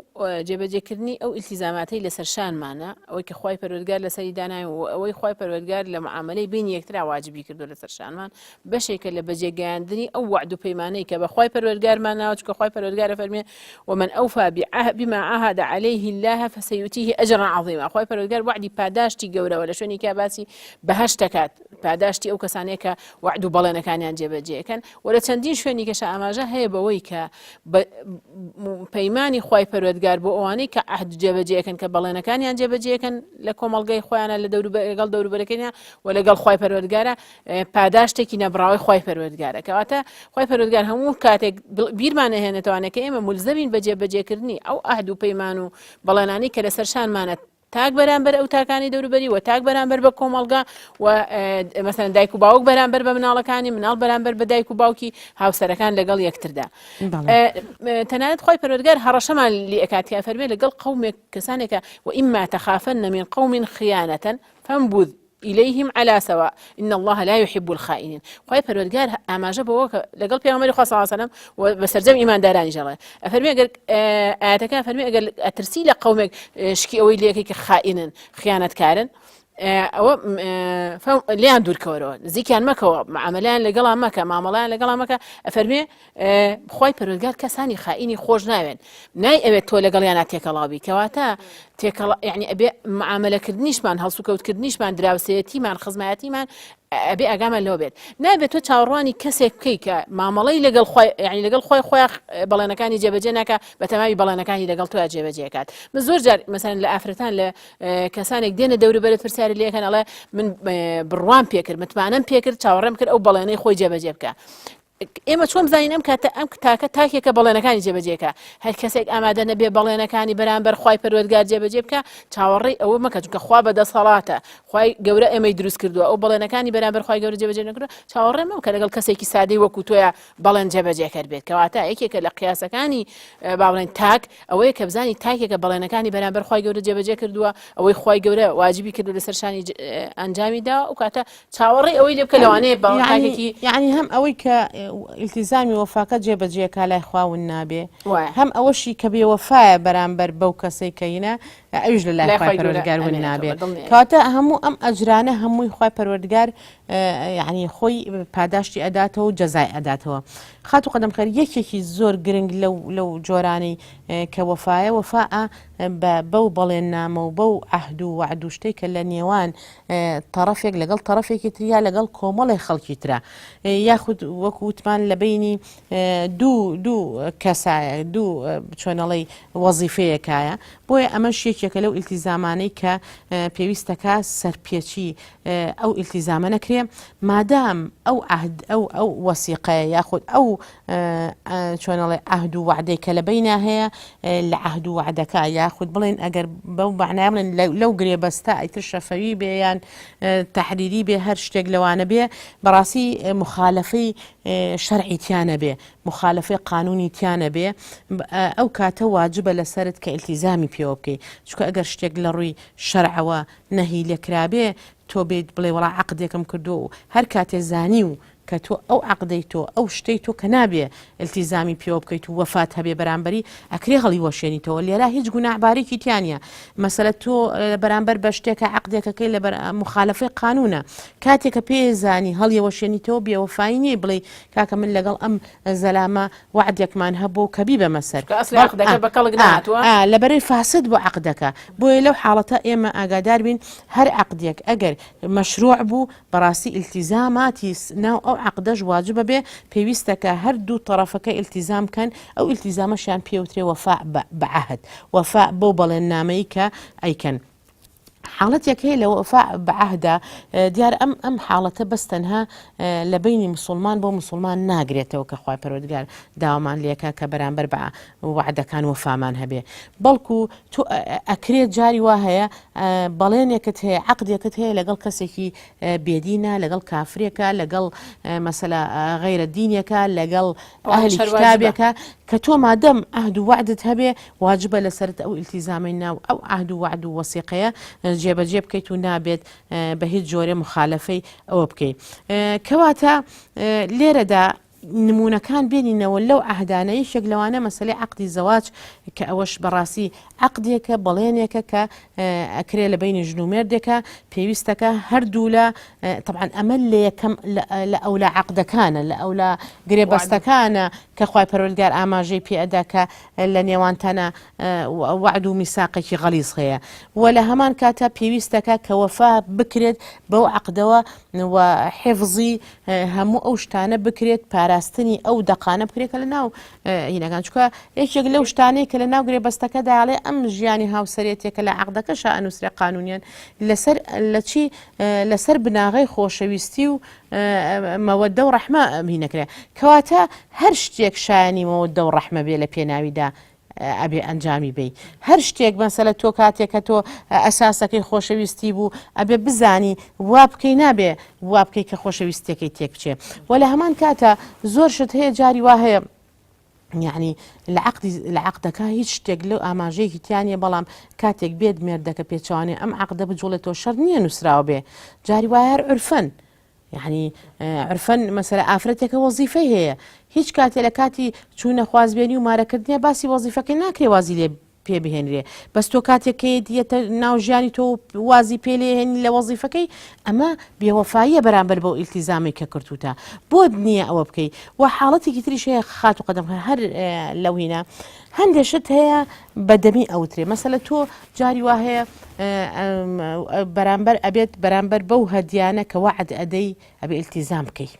جێبەجێکردنی ئەو ئیلتیزاماتەی لەسەر شانمانە ئەوەی کە خوای پەروەردگار لەسەری داناوین و ئەوەی خوای پەروەردگار لە معامەلەی بینی یەکترا واجبی کردو لەسەر شانمان بەشێکە لە بەجێگەیاندنی ئەو وەعد و پەیمانەی کە بە خوای پەروەردگارمان ناوە چونکە خوای پەروەردگار فەرمێ ومن أوفى بما عاهد عليه الله فسيؤتيه أجرا عظيما خوای پەروەردگار وەعدی پاداشتی گەورەوە لە شوێنێکا باسی بەهەشت دەکات پاداشتی ئەو کەسانەیە کە وەعد و بەڵێنەکانیان جێبەجێ ئەکەن و لە چەندین شوێنی کەشە ئاماژە هەیە بەوەی کە پەیمانی خوای پەروەردگار بۆ ئەوانەی کە عهد جێبەجێ ئەکەن کە بەڵێنەکانیان جێبەجێ ئەکەن لە کۆمەڵگەی خۆیانە لە لەگەڵ دەوروبەرەکەیان و لەگەڵ خوای پەروەردگارە پاداشتێکی نەبڕاوەی خوای پەروەردگارە کەواتە خوای پەروەردگار هەموو کاتێک بیرمان ئەهێنێتەوانێ کە ئێمە مولزەمین بە جێبەجێکردنی ئەو عهد و پەیمان و بەڵێنانەی کە لەسەر شانمانە تاک بەرامبەر ئەو تاکانی دەوروبەری و تاک بەرامبەر بە کۆمەڵگا و مەسەن دایک و باوک بەرامبەر بە مناڵەکانی مناڵ بەرامبەر بە دایک و باوکی هاوسەرەکان لەگەڵ یەکتردا تەنانەت خوای پەروەردگار هەڕەشەمان لێ ئەکات کە فەرمێ لەگەڵ قەومێک کەسانێکە وإما تخافن من قوم خیانة فانبذ إليهم على سواء إن الله لا يحب الخائنين خوای پەروەردگار ئاماژە بەوە کە لەگەڵ پێغەمبەری خوا صلی الله علیه و سلم و بە سەرجەم ئیماندارانیش ئەڵێ ئەفەرمێ ئەگەر ئاەتەکە فەرمی ئەگەر ئەترسی لە قەومێک شکی ئەوەی لەکەی کە خائینن خیانەتکارن ئەوە لیان دوورکەوەرەوە نزیکیان مەکەوە معاملەیان لەگەڵا مەکە مامەڵیان لەگەڵا مەکە ئەفەرمێ خوای پەروەردگار کەسانی خائینی خۆش ناوێن نای ئەوێت تۆ لەگەڵیانە تێکەڵاوبی کەواتە تێکەڵ یعنی ئەبێ معاملەکردنیشمان هەڵسوکەوتکردنیشمان دراوسێتیمان خزمایەتیمان ئەبێ ئاگامان لەوە بێت نابێت تۆ چاوەڕوانی کەسێک بکەیت کە مامەڵەی لەگەڵ خۆی یعنی لەگەڵ خۆی خۆی بەڵێنەکانی جێبەجێ ناکە بە تەماوی بەڵێنەکانی لەگەڵ تۆ جێبەجێکات من زۆر جار مەسەن لە ئافرەتان لە کەسانێک دێنە دەوروبەرت پرسیاری لەکەن ئەڵێ من بڕوام پێکرد متمانەم پێکرد چاوەڕێم کرد ئەو بەڵێنەی خۆی جێبەجێ بکە ئێمە چۆن بزانین ئەم کاتە ئەم تاکە تاکێکە بەڵێنەکانی جێبەجێکە هەر کەسێک ئامادە نەبێ بەڵێنەکانی بەرامبەر خوای پەروەردگار جێبەجێ بکە چاوەڕێی ئەوە مەکە چونکە خوا بە دەسەڵاتە خوای گەورە ئێمەی دروست کردووە ئەو بەڵێنەکانی بەرامبەر خوای گەورە جێبەجێ نەکردووە چاوەڕێ مەکە لەگەڵ کەسێکی سادەی وەکو تۆیە بەڵێن جێبەجێکەر بێت کەواتە یەکێکە لە قیاسەکانی با بڵێن تاک ئەوەیە کە بزانی تاکێکە بەڵێنەکانی بەرامبەر خوای گەورە جێبەجێ کردووە ئەوەی خوای گەورە واجبی کردو لەسەر شانی ئەنجامی دا ئەو کاتە چاوەڕێی ئەوەی لێ بکە لەوانەیە باوەڕ تاکێکی یعنی هەم ئەوەی کە ئیلتیزامی وەفاکە جێبەجێکا لای خوا ون نابێ هەم ئەوەشی کە بێوەفایە بەرامبەر بەو کەسەی کە هینە ئەویش لە لای خوای پەروەردگار ون نابێ کەواتە هەموو ئەم ئەجرانە هەمووی خوای پەروەردگار یعنی خۆی پاداشتی ئەداتەوە و جەزای ئەداتەوە خاتو قەدەم خێر یەکێکی زۆر گرنگ لەو لەو جۆرانەی کە وەفایە وەفاء بە بەو بەڵێننامە و بەو عەهد و وەعد و شتەی کە لە نێوان تەڕەفێک لەگەڵ تەڕەفێکی تر یا لەگەڵ کۆمەڵێ خەڵکی ترە یاخود وەکو وتمان لە بینی دوو دوو کەسایە دوو چۆنەڵی وەزیفەیەکایە بۆیە ئەمەش یەکێکە لەو ئیلتیزامانەی کە پێویستەکە سەرپێچی ئەو ئیلتیزامە نەکرێ مادام ئەو عهد ئەو ئەو وەسیقەیە یاخود ئەو چۆنەڵێ عهد و وعدەی کە لە بەینا هەیە لە عهد و وعدەکە یاخود بڵێن ئەگەر بەو مەعنای بڵێن لەو گرێبەستە ئیتر شەفەوی بێ یان تەحریری بێ هەر شتێک لەوانە بێ بەڕاستی مخالفەی شەرعی تیا نەبێ مخالفەی قانونی تیا نەبێ ئەو کاتە واجبە لەسەرت کە ئیلتیزامی پێوە بکەی چونکە ئەگەر شتێک لە ڕووی شەرعەوە نەهی لێکرابێ تۆ بێیت بڵێ وەڵا عەقدێکم کردووە و هەر کاتێ زانی و کە تۆ ئەو عەقدەی تۆ ئەو شتەی تۆ کە نابێ ئیلتیزامی پێوە بکەیت و وەفات هەبێ بەرامبەری ئەکرێ هەڵیوەشێنیتەوە لێرە هیچ گوناحبارێکی تیا نییە مەسەلە تۆ بەرامبەر بە شتێکە عەقدێکەکەی لەبەر مخالفەی قانونە کاتێک کە پێ زانی هەڵیەوەشێنیتەوە بێوەفایی نییە بڵێ کاکە من لەگەڵ ئەم زەلامە وەعدێکمان هەبوو کە بیبەمە سەر چونکە ئەسلی عەقدەکە بە کەڵک نەهاتووە. لەبەرەی فاسد بوو عەقدەکە بۆیە لەو حاڵەتە ئێمە ئاگادار بین هەر عەقدێک ئەگەر مەشروع بوو بەڕاستی ئیلتیزاماتی ناو ئەو عەقدەش واجبە بێ پێویستە کە هەر دوو تەڕەفەکە ئیلتیزام بکەن ئەو ئیلتیزامەشیان پێوترێ وەفاء بە عەهد وەفاء بەو بەڵێننامەی کە ئەیکەن. حاڵەتێک هەیە لە وەفاء بە عەهدا دیار ئەم ئەم حاڵەتە بەس تەنها لە بینی مسلمان بۆ مسلمان ناگرێتەوە کە خوای پەروەردگار داوامان لێکا کە بەرامبەر بە وەعدەکان وەفامان هەبێ بەڵکو تۆ ئەکرێت جاری وا هەیە بەڵێنێکت هەیە عەقدێکت هەیە لەگەڵ کەسێکی بێدینە لەگەڵ کافرێکە لەگەڵ مەسەلا غەیرە دینێکە لەگەڵ ئەهلی کتابێکە کە تۆ مادەم عهد و وەعدت هەبێ واجبە لەسەرت ئەو ئیلتیزامەی ناو ئەو عهد و وەعد و وەسیقەیە جێبەجێ بکەیت و نابێت بە هیچ جۆرێ مخالەفەی ئەوە بکەیت کەواتە لێرەدا نموونەکان بێنینەوە لەو عەهدانە یەکێک لەوانە مەسەلەی عەقدی زەواج کە ئەوەش بەڕاستی عەقدێکە بەڵێنێکە کە ئەکرێ لە بینی ژن و مێردێکە پێویستەکە هەردوو لە طبعا ئەمە لە یەکەم لە ئەولا عەقدەکانە لە ئەولا گرێبەستەکانە کە خوای پەروەردگار ئاماژەی پێ ئەدا کە لە نێوانتانە وەعد و میساقێکی غەلیز هەیە و لە هەمان کاتە پێویستەکە کە وەفا بکرێت بەو عەقدەوە و حفظی هەموو ئەو شتانە بکرێت پاراستنی ئەو دەقانە بکرێت کە لە ناو هینەکان چکە یەکێک لەو شتانەی کە لە ناو گرێبەستەکەدا ئەڵێ ئەم ژیانی هاوسەرێتێکە لە عەقدەکەشا ئەنووسرێ قانونیان لەسەر لە چی لەسەر بناغەی خۆشەویستی و مەوەدە و ڕەحمە هینەکرێ کەواتە هەر شتێک شایانی مەوەدە و ڕەحمە بێ لە پێناویدا ئەبێ ئەنجامی بەی هەر شتێک مەسەلە تۆ کاتێک کە تۆ ئەساسەکەی خۆشەویستی بوو ئەبێ بزانی وا بکەی نابێ وا بکەی کە خۆشەویستیەکەی تێک بچێ وە لە هەمان کاتە زۆر شت هەیە جاری وا هەیە یعنی لە عقدی لە عقدەکە هیچ شتێک لەو ئاماژەیەکی تیانە بەڵام کاتێک بێت مێردەکە پێچوانێ ئەم عقدە بجوڵێتەوە شەر نییە نووسراوە بێ جاری وایە هەر عرفەن یەعنی عرفەن مەسەلە ئافرەتێکە وەزیفەی هەیە هیچ کاتێ لە کاتی چوونە خوازبێنی و مارەکردنیە باسی وەزیفەکەی ناکرێ وازی لێ پێ بهێنرێ بەس تۆ کاتێک کە یەتە ناو ژیانی تۆ وازی پێ لێهێنی لە وەزیفەکەی ئەمە بێوەفاییە بەرامبەر بەو ئیلتیزامی کە کردوتە بۆت نییە ئەوە بکەی و حاڵەتێکی تریش هەیە خات و قەدەم هەر لەو هینە هەندێک شت هەیە بە دەمی ئەوترێ مەسەلە تۆ جاری وا هەیە بەرامبەر ئەبێت بەرامبەر بەو هەدیانە کە وەعد ئەدەی ئەبێ ئیلتیزام بکەی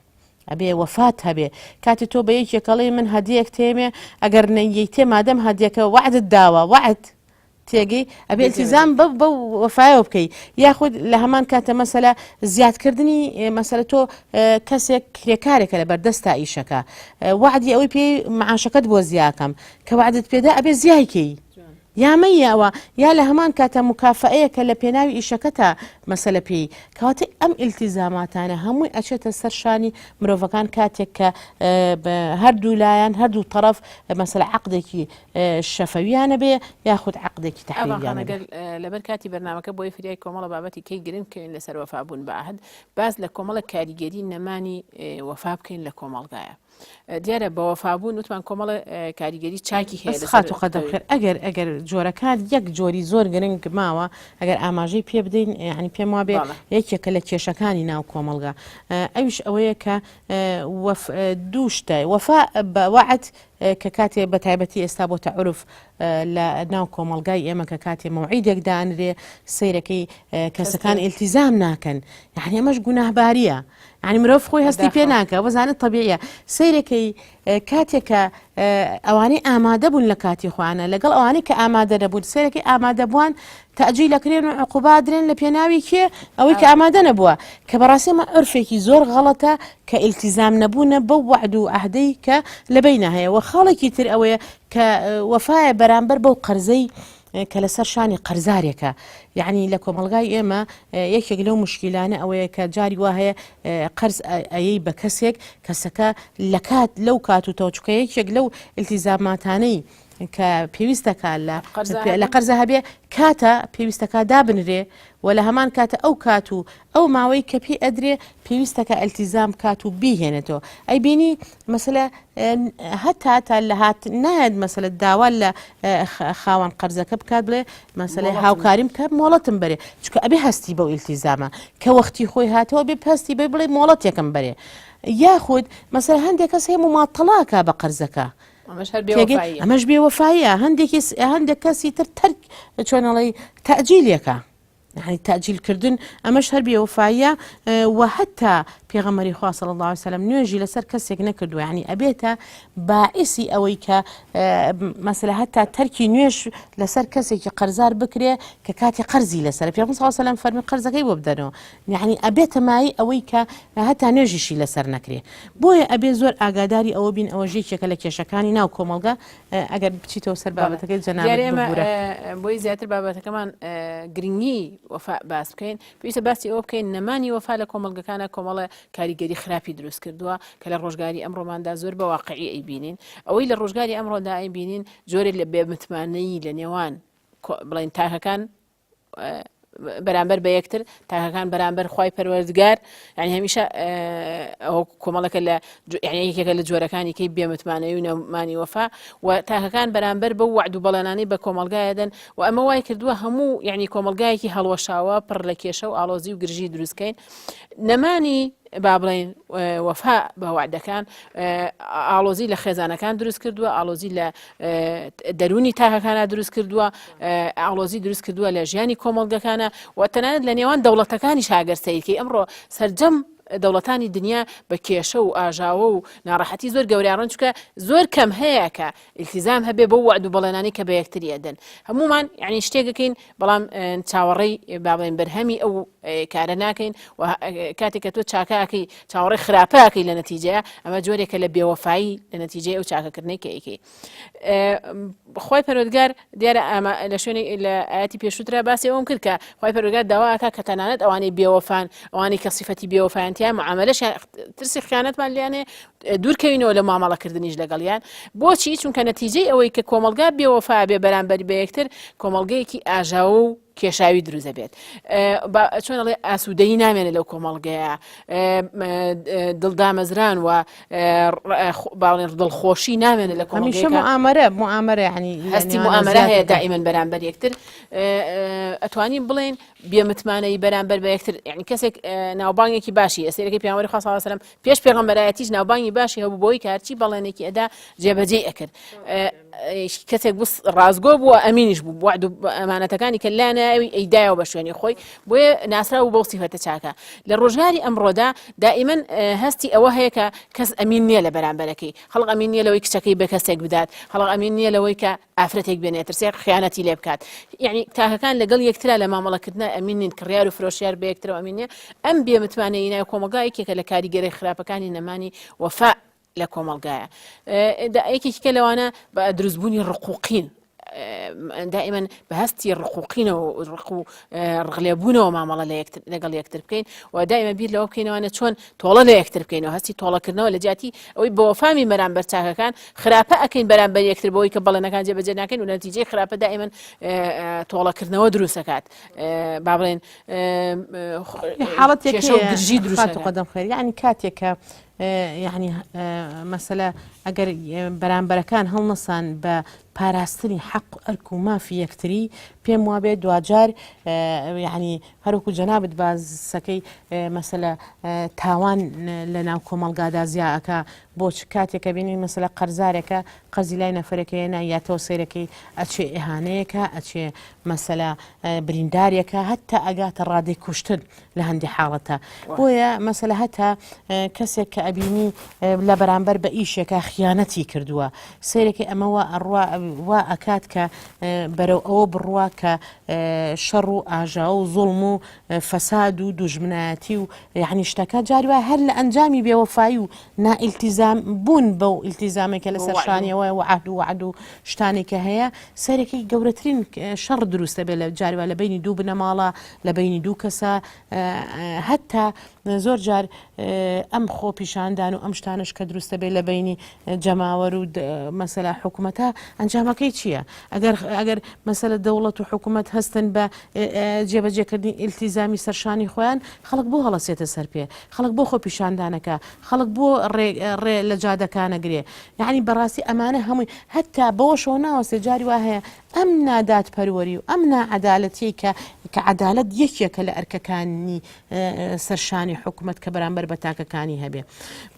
ئەبێ وەفات هەبێ کاتی تۆ بە یەکێکەڵی من هەدیەک تێمێ ئەگەر نەیەیتێ مادەم هەدیەکە وەعدت داوە وەعد تێگەی ئەبێ ئیلتیزام بە بەو وەفایەوە بکەی یاخود لە هەمان کاتە مەسەلە زیادکردنی مەسەلە تۆ کەسێک کرێکارێکە لە بەردەستا ئیشەکە وەعدی ئەوەی پێی معاشەکەت بۆ زیاکەم کە وەعدت پێدا ئەبێ زیای کەی یا مەیە ئەوە یا لە هەمان کاتە مکافەیە کە لە پێناوی ئیشەکەتا مەسەلە پێی کەواتە ئەم ئیلتیزاماتانە هەمووی ئەچێتە سەر شانی مرۆڤەکان کاتێک کە هەردوو لایەن هەردوو تەڕەف مەسەلە عەقدێکی شەفەویانە بێ یاخود عەقدێکی تەحریریانە بێ. لەبەر کاتی بەرنامەکە بۆیە فریای کۆمەڵە بابەتی کەی گرنگ بکەوین لەسەر وەفابوون بە عەهد باس لە کۆمەڵە کاریگەری نەمانی وەفا بکەین لە کۆمەڵگایە. دیارە بە وەفابوون وتمان کۆمەڵە کاریگەری چاکی هەیە بەس خاتوو قەدەم خێر ئەگەر ئەگەر جۆرەکان یەک جۆری زۆر گرنگ ماوە ئەگەر ئاماژەی پێ بدەین یعنی پێم وابێ یەکێکە لە کێشەکانی ناو کۆمەڵگا ئەویش ئەوەیە کە دوو شتە وەفا بە وەعد کە کاتێ بە تایبەتی ئێستا بۆتە عورف لە ناو کۆمەڵگای ئێمە کە کاتێ مەوعیدێک دانرێ سەیرەکەی کەسەکان ئیلتیزام ناکەن یعنی ئەمەش گوناهباریە یعنی مرۆڤ خۆی هەستی پێ ناکە وەزانە طبیعیە سەیرەکەی کاتێک کە ئەوانەی ئامادە بوون لە کاتی خۆیانە لەگەڵ ئەوانەی کە ئامادە نەبوون سەیرەکەی ئامادەبووان تەئجیل ئەکرێن و عقوبە ئەدرێن لە پێناوی کێ؟ ئەوەی کە ئامادە نەبووە کە بەڕاستی ئەمە عورفێکی زۆر غەڵەتە کە ئیلتیزام نەبوونە بەو وەعد و عەهدەی کە لە بەینا هەیە وە خاڵێکی تر ئەوەیە کە وەفایە بەرامبەر بەو قەرزەی کە لەسەر شانی قەرزارێکە یعنی لە کۆمەڵگای ئێمە یەکێک لەو مشکیلانە ئەوەیە کە جاری وا هەیە قەرز ئەیەی بە کەسێک کەسەکە لە کات لەو کات و تەوچکە یەکێک لەو التیزاماتانەی کە پێویستەکە لە لە قەرزە هەبێ کاتە پێویستەکە دابنرێ و لە هەمان کاتە ئەو کات و ئەو ماوەی کە پێی ئەدرێ پێویستەکە ئەلتیزام کات و بیهێنێتەوە ئەی بینی مەسەلە هەتا تا لە هات نایەت مەسەلە داوا لە خاوەن قەرزەکە بکات بڵێ مەسەلەی هاوکاریم کە مۆڵەتم بەرێ چونکە ئەبێ هەستی بەو ئیلتیزامە کە وەختی خۆی هاتەوە بێ پەستی بێ بڵێ مۆڵەتێکم بەرێ یاخود مەسەر هەندێک کەس هەیە مماتەڵاکە بە قەرزەکە ئەمەش هەر بێوەفاییە. ئەمەش بێوەفاییە هەندێکی هەندێک کەسی تر تەرک چۆنەڵی تەجیلێکە یعنی تەجیل کردن ئەمەش هەر بێوەفاییە و حتا پێغەمبەری خوا صلی الله علیه وسلم نوێژی لەسەر کەسێک نەکردووە یعنی ئەبێتە باعثی ئەوەی کە مەسەلە هەتا تەرکی نوێژ لەسەر کەسێکی قەرزار بکرێ کە کاتی قەرزی لەسەر پێغەمبەر صلی الله علیه وسلم فەرمی قەرزەکەی بۆ بدەنەوە یعنی ئەبێتە مایەی ئەوەی کە هەتا نوێژیشی لەسەر نەکرێ بۆیە ئەبێ زۆر ئاگاداری ئەوە بین ئەوەش یەکێکە لە کێشەکانی ناو کۆمەڵگا ئەگەر بچیتەوە سەر بابەتەکەی جەنابت دیارە ئێمە ببورە. بۆی زیاتر بابەتەکەمان گرنگی وەفا باس بکەین پێویستە باسی ئەوە بکەین نەمانی وەفا لە کۆمەڵگەکانە کۆمەڵە کاریگەری خراپی دروست کردووە کە لە ڕۆژگاری ئەمڕۆماندا زۆر بە واقعی ئەیبینین ئەوەی لە ڕۆژگاری ئەمڕۆدا ئەیبینین جۆرێک لە بێمتمانەیی لە نێوان بڵێن تاکەکان بەرامبەر بە یەکتر تاکەکان بەرامبەر خوای پەروەردگار یعنی هەمیشە ئەو کۆمەڵەکە لە یعنی یەکێکە لە جۆرەکانی کەی بێمتمانەی و نەمانی وەفا و تاکەکان بەرامبەر بەو وعد و بەڵێنانەی بە کۆمەڵگایە دەن و ئەمە وای کردووە هەموو یعنی کۆمەڵگایەکی هەڵوەشاوە پڕ لە کێشە و ئاڵۆزی و گرژی دروستکەین نەمانی با بڵێین وەفا بە وەعدەکان ئاڵۆزی لە خێزانەکان دروست کردووە ئاڵۆزی لە دەرونی تاکەکانە دروست کردووە ئاڵۆزی دروست کردووە لە ژیانی کۆمەڵگەکانە و تەنانەت لە نێوان دەوڵەتەکانی شاگەر سەیرکەی ئەمڕۆ سرجەم دەوڵەتانی دنیا بە کێشە و ئاژاوە و ناڕەحەتی زۆر گەوریاڕن چکە زۆر کەم هەیە کە ئیلتیزام هەبێ بەو وەعد و بەڵێنانەی کە بە یەکتری ئەدەن هەمومان یعنی شتێک ئەکەین بەڵام چاوەڕێی با بڵێن بەرهەمی ئەو کارە ناکەین و کاتێک کە تۆ چاکەکەی چاوەڕێی خراپەکەی لە نەتیجەیە ئەمە جۆرێکە لە بێوەفایی لە نەتیجەی ئەو چاکەکردنەی کە ئەیکەی خی پەرۆدگار دیارە ئەمە لە شوێنی لە ئاەتی پێشووترا باسی ئەوم کرد کە خی پەرۆگار داواکە کە تەنانەت ئەوانەی بێوەفان ئەوانەی کە سیفەتی بێوەفایانتیان معاملەشیان ترسی خیانەتمان لیانێ دوورکەوینەوە لە مامەڵەکردنیش لەگەڵیان بۆچی چونکە نەتیجەی ئەوەی کە کۆمەڵگا بێوەفا بێ بەرامبەر بە یەکتر کۆمەڵگەیەکی ئاژاوە و کێشاوی دروست دەبێت چۆن ئەڵێ ئاسوودەیی نامێنێت لەو کۆمەڵگەیە دڵدامەزران و باڵێن دڵخۆشی نامێنێت لە کۆمەڵگەیەکە مؤامرە مؤامرە یعنی هەستی مؤامرە هەیە دائما بەرامبەر یەکتر ئەتوانین بڵێن بێمتمانەی بەرامبەر بە یەکتر یعنی کەسێک ناوبانگێکی باشی ئەسێرەکەی پیامبەری خوا صلی الله علیه و سلم پێش پێغەمبەرایەتیش ناوبانگی باشی هەبوو بۆی کە هەرچی بەڵێنێکی ئەدا جێبەجێی ئەکرد کەسێک بوو ڕاستگۆ بووە ئەمینیش بوو وعد و ئەمانەتەکانی کە لانایەوی ئەیدایەوە بە شوێنی خۆی بۆیە ناسراو بەو سیفەتە چاکە لە ڕۆژگاری ئەمڕۆدا دائیمەن هەستی ئەوە هەیە کە کەس ئەمین نییە لە بەرامبەرەکەی خەڵک ئەمین نییە لەوەی کچەکەی بە کەسێک بدات خەڵک ئەمین نییە لەوەی کە ئافرەتێک بێنێ ترسێ خیانەتی لێ بکات یعنی تاکەکان لەگەڵ یەکترا لە مامەڵەکردنا ئەمین نین کڕیار و فرۆشیار بە یەکترەوە ئەمین نیە ئەم بێمتمانەیی ناو کۆمەڵگا یەکێکە لە کاریگەرە خراپەکانی نەمانی وەفا لە کۆمەڵگایە یەکێکی کە لەوانە بە دروستبوونی ڕقوقین دائما بە هەستی ڕقوقینەوە ڕق و ڕقلێبوونەوە مامەڵە لە یەکتر لەگەڵ یەکتر بکەین و دائما بیر لەوە بکەینەوانە چۆن تۆڵە لە یەکتر بکەینەوە هەستی تۆڵەکردنەوە لە جیاتی ئەوەی بە وەفامی بەرامبەر چاکەکان خراپە ئەکەین بەرامبەر یەکتر بەوەی کە بەڵێنەکان جێبەجێ ناکەین و نەتیجەی خراپە دائما تۆڵەکردنەوە دروست ئەکات با بڵێن حاڵەتێک گرژی دروست قەدەم خێر یعنی کاتێک کە. یەعنی مەسەلە ئەگەر بەرامبەرەکان هەڵنەسان بە پاراستنی حەق و ئەرک و مافی یەکتری پێم وابێ دواجار یعنی هەروکو جەنابت باسەکەی مەسەلە تاوان لە ناو کۆمەڵگادا زیا ئەکا بۆ چ کاتێکە بینی مەسەلە قەرزارێکە قەرزی لای نەفەرەکەیە نایاتەوە سەیرەکەی ئەچێ ئیهانەیەکە ئەچێ مەسەلە بریندارێکە هەتا ئەگاتە ڕادەی کوشتن لە هەندی حاڵەتە بۆیە مەسەلە هەتا کەسێک کە ئەبینی لە بەرامبەر بە ئیشێکە خیانەتی کردووە سەیرەکەی ئەمە وا ئەڕوا وا ئەکات کە بەرەو ئەوە بڕوا کە شەڕ و ئاژاوە و زوڵم و فەساد و دوژمنایەتی و یعنی شتەکە جاری وایە هەر لە ئەنجامی بێوەفایی و نائیلتیزام بوون بەو ئیلتیزامێک کە لەسەر شانیەوە و عهد و وعد و شتانێک کە هەیە سەرەکی گەورەترین شەڕ دروستە بێ لە جاری وا لە بینی دوو بنەماڵە لە بینی دوو کەسە هەتا زۆر جار ئەم خۆپیشاندان و ئەم شتانەش کە دروستە بێ لە بینی جەماوەر و مەسەلا حکوومەتە ئەنجامەکەی چییە؟ ئەگەر ئەگەر مەسەلە دەوڵەت و حکوومەت هەستن بە جێبەجێکردنی ئیلتیزامی سەرشانی خۆیان خەڵک بۆ هەڵەسێتە سەر پێ خەڵک بۆ خۆپیشاندانەکە خەڵک بۆ ڕێ لە جادەکانەگرێ یعنی بەڕاستی ئەمانە هەمووی هەتا بەوەشەوە ناوەستێ جاری وا هەیە ئەم نادادپەروەری و ئەم ناعەدالەتیەی کە کە عەدالەت یەکێکە لە ئەرکەکانی سەرشانی حکومەت کە بەرامبەر بە تاکەکانی هەبێ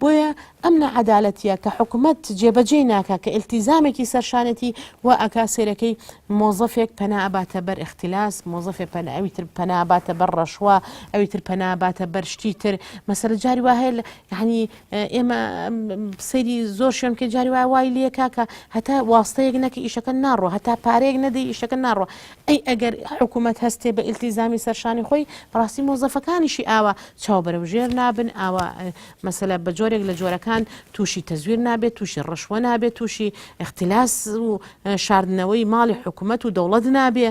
بۆیە ئەم ناعەدالەتیە کە حکومەت جێبەجێی ناکا کە ئیلتیزامێکی سەرشانێتی وا ئەکا سەیرەکەی مۆزەفێک پەنا ئەباتە بەر ئیختلاس مۆزەفێ پەنا ئەوی تر پەنا ئەباتە بەر ڕەشوە ئەوی تر پەنا ئەباتە بەر شتی تر مەسەلە جاری وا هەیە یعنی ئێمە سەیری زۆر شوێن بکەین جاری وایە وای لێ کاکە هەتا واستەیەک نەکە ئیشەکە ناڕۆ هەتا پارەیەک نەدەی ئیشەکە ناڕۆ ئەی ئەگەر حکوومەت هەستێ بە ئیلتیزامی سەرشانی خۆی بەڕاستی مۆزەفەکانیشی ئاوا چاو بەرەو ژێر نابن ئاوا مەسەلە بە جۆرێک لە جۆرەکان تووشی تەزویر نابێت تووشی ڕەشوە نابێت تووشی ئیختلاس و شاردنەوەی ماڵی حکوومەت و دەوڵەت نابێ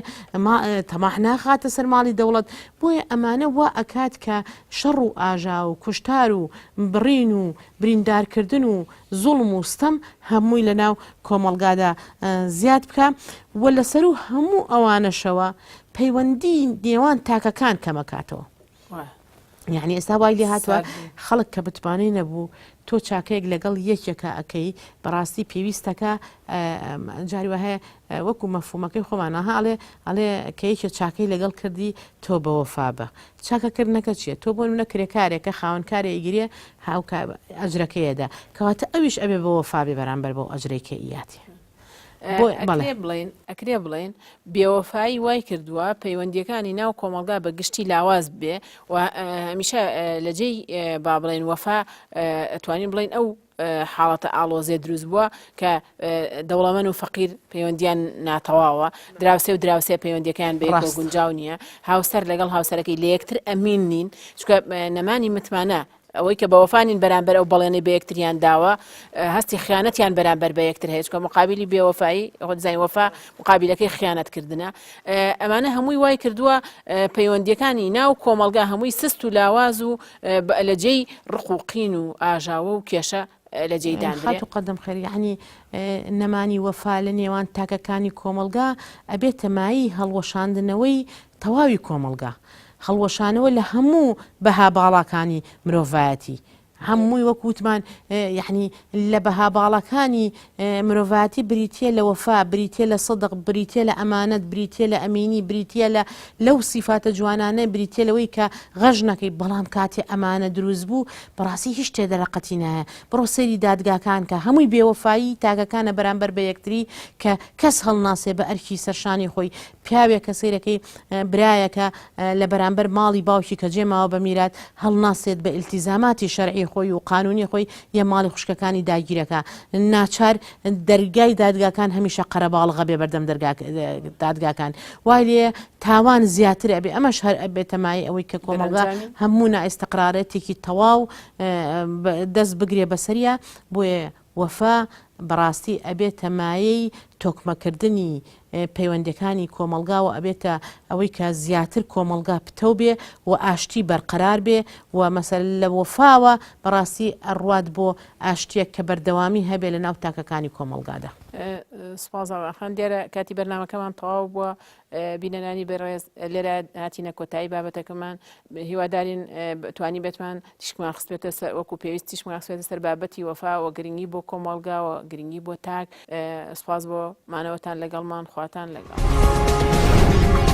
تەماح ناخاتە سەر ماڵی دەوڵەت بۆیە ئەمانە وا ئەکات کە شەڕ و ئاژاوە و کوشتار و بڕین و بریندارکردن و زوڵم و ستەم هەمووی لە ناو کۆمەڵگادا زیاد بکا و لەسەروو هەموو ئەوانەشەوە پەیوەندی نێوان تاکەکان کەمەکاتەوە. یعنی ئێستا وای لێ هاتووە خەڵک کە متمانەی نەبوو تۆ چاکەیەک لەگەڵ یەکێکە ئەەکەی بەڕاستی پێویستەکە جاری وە هەیە وەکو مەفهومەکەی خۆمان ئەها ئەڵێ ئەڵێ کە یەکێ چاکەی لەگەڵ کردی تۆ بەوەفا بە چاکەکردنەکە چییە تۆ بۆ نمونە کرێکارێکە خاوەن کارێ ئەیگرێ هاوکا ئەجرەکەی ئەدا کەواتە ئەویش ئەبێ بەوەفا بێ بەرامبەر بەو ئەجرەی کە ئیاتێ بۆ بەڵێ ئەکرێ بڵێین ئەکرێ بڵێین بێوەفایی وای کردووە پەیوەندیەکانی ناو کۆمەڵگا بە گشتی لاواز بێ و هەمیشە لە جێی با بڵێن وەفا ئەتوانین بڵێین ئەو حاڵەتە ئاڵۆزێ دروست بووە کە دەوڵەمەن و فەقیر پەیوەندیان ناتەواوە دراوسێ و دراوسێ پەیوەندیەکان بەیەکەوە گونجاو نییە هاوسەر لەگەڵ هاوسەرەکەی لە یەکتر ئەمین نین چونکە نەمانی متمانە ئەوەی کە بەوەفانین بەرامبەر ئەو بەڵێنەی بە یەکتریان داوە هەستی خیانەتیان بەرامبەر بە یەکتر هەیە چونکە مقابلی بێوەفایی خۆ وەفا مقابلەکەی خیانەت کردنە ئەمانە هەمووی وای کردووە پەیوەندیەکانی ناو کۆمەڵگا هەمووی سست و لاواز و لە جێی ڕق و قین و ئاژاوە و کێشە لە جێی دانرێ. خاتوو قەدەم خێر یەعنی نەمانی وەفا لە نێوان تاکەکانی کۆمەڵگا ئەبێتە مایەی هەڵوەشاندنەوەی تەواوی کۆمەڵگا هەڵوەشانەوە لە هەموو بەها باڵاکانی مرۆڤایەتی هەمووی وەک وتمان یەعنی لە بەها باڵاکانی مرۆڤایەتی بریتیە لە وەفا، بریتیە لە سدق، بریتیە لە ئەمانەت، بریتیە لە ئەمینی، بریتیە لە لەو سیفاتە جوانانە، بریتیە لەوەی کە غەش نەکەی، بەڵام کاتێ ئەمانە دروست بوو بەڕاستی هیچ شتێ دەرەقەتی نایە، بڕۆ سەیری دادگاکان کە هەمووی بێوەفایی تاکەکانە بەرامبەر بە یەکتری کە کەس هەڵناسێ بە ئەرکی سەرشانی خۆی، پیاوێکە سەیرەکەی برایەکە لە بەرامبەر ماڵی باوکی کە جێ ماوە بە میرات هەڵناسێت بە ئیلتیزاماتی شەرعی خۆی و قانونی خۆی یە ماڵی خوشکەکانی داگیرەکا ناچار دەرگای دادگاکان هەمیشە قەرەباڵغە بێ بەردەم دادگاکان وای لێ تاوان زیاتر ئەبێ ئەمەش هەر ئەبێتە مایەی ئەوەی کە کۆمەڵگا هەموو نائیستقرارێتێکی تەواو دەست بگرێ بەسەریا بۆیە وەفا بەڕاستی ئەبێتە مایەی تۆکمەکردنی پەیوەندیەکانی کۆمەڵگا و ئەبێتە ئەوەی کە زیاتر کۆمەڵگا پتەو بێ و ئاشتی بەرقەرار بێ و مەسەلە لە وەفاوە بەڕاستی ئەڕوات بۆ ئاشتیەک کە بەردەوامی هەبێ لە ناو تاکەکانی کۆمەڵگادا. سوپاس ئاوا خان دیارە کاتی بەرنامەکەمان تەواو بووە بینەرانی بەڕێز لێرە هاتینە کۆتایی بابەتەکەمان هیوادارین توانی بێتمان تیشکمان خستبێتە سەر وەکو پێویست تیشکمان خستبێتە سەر بابەتی وەفا و گرنگی بۆ کۆمەڵگا و گرنگی بۆ تاک سوپاس بۆ مانەوەتان لەگەڵمان خواتان لەگەڵ.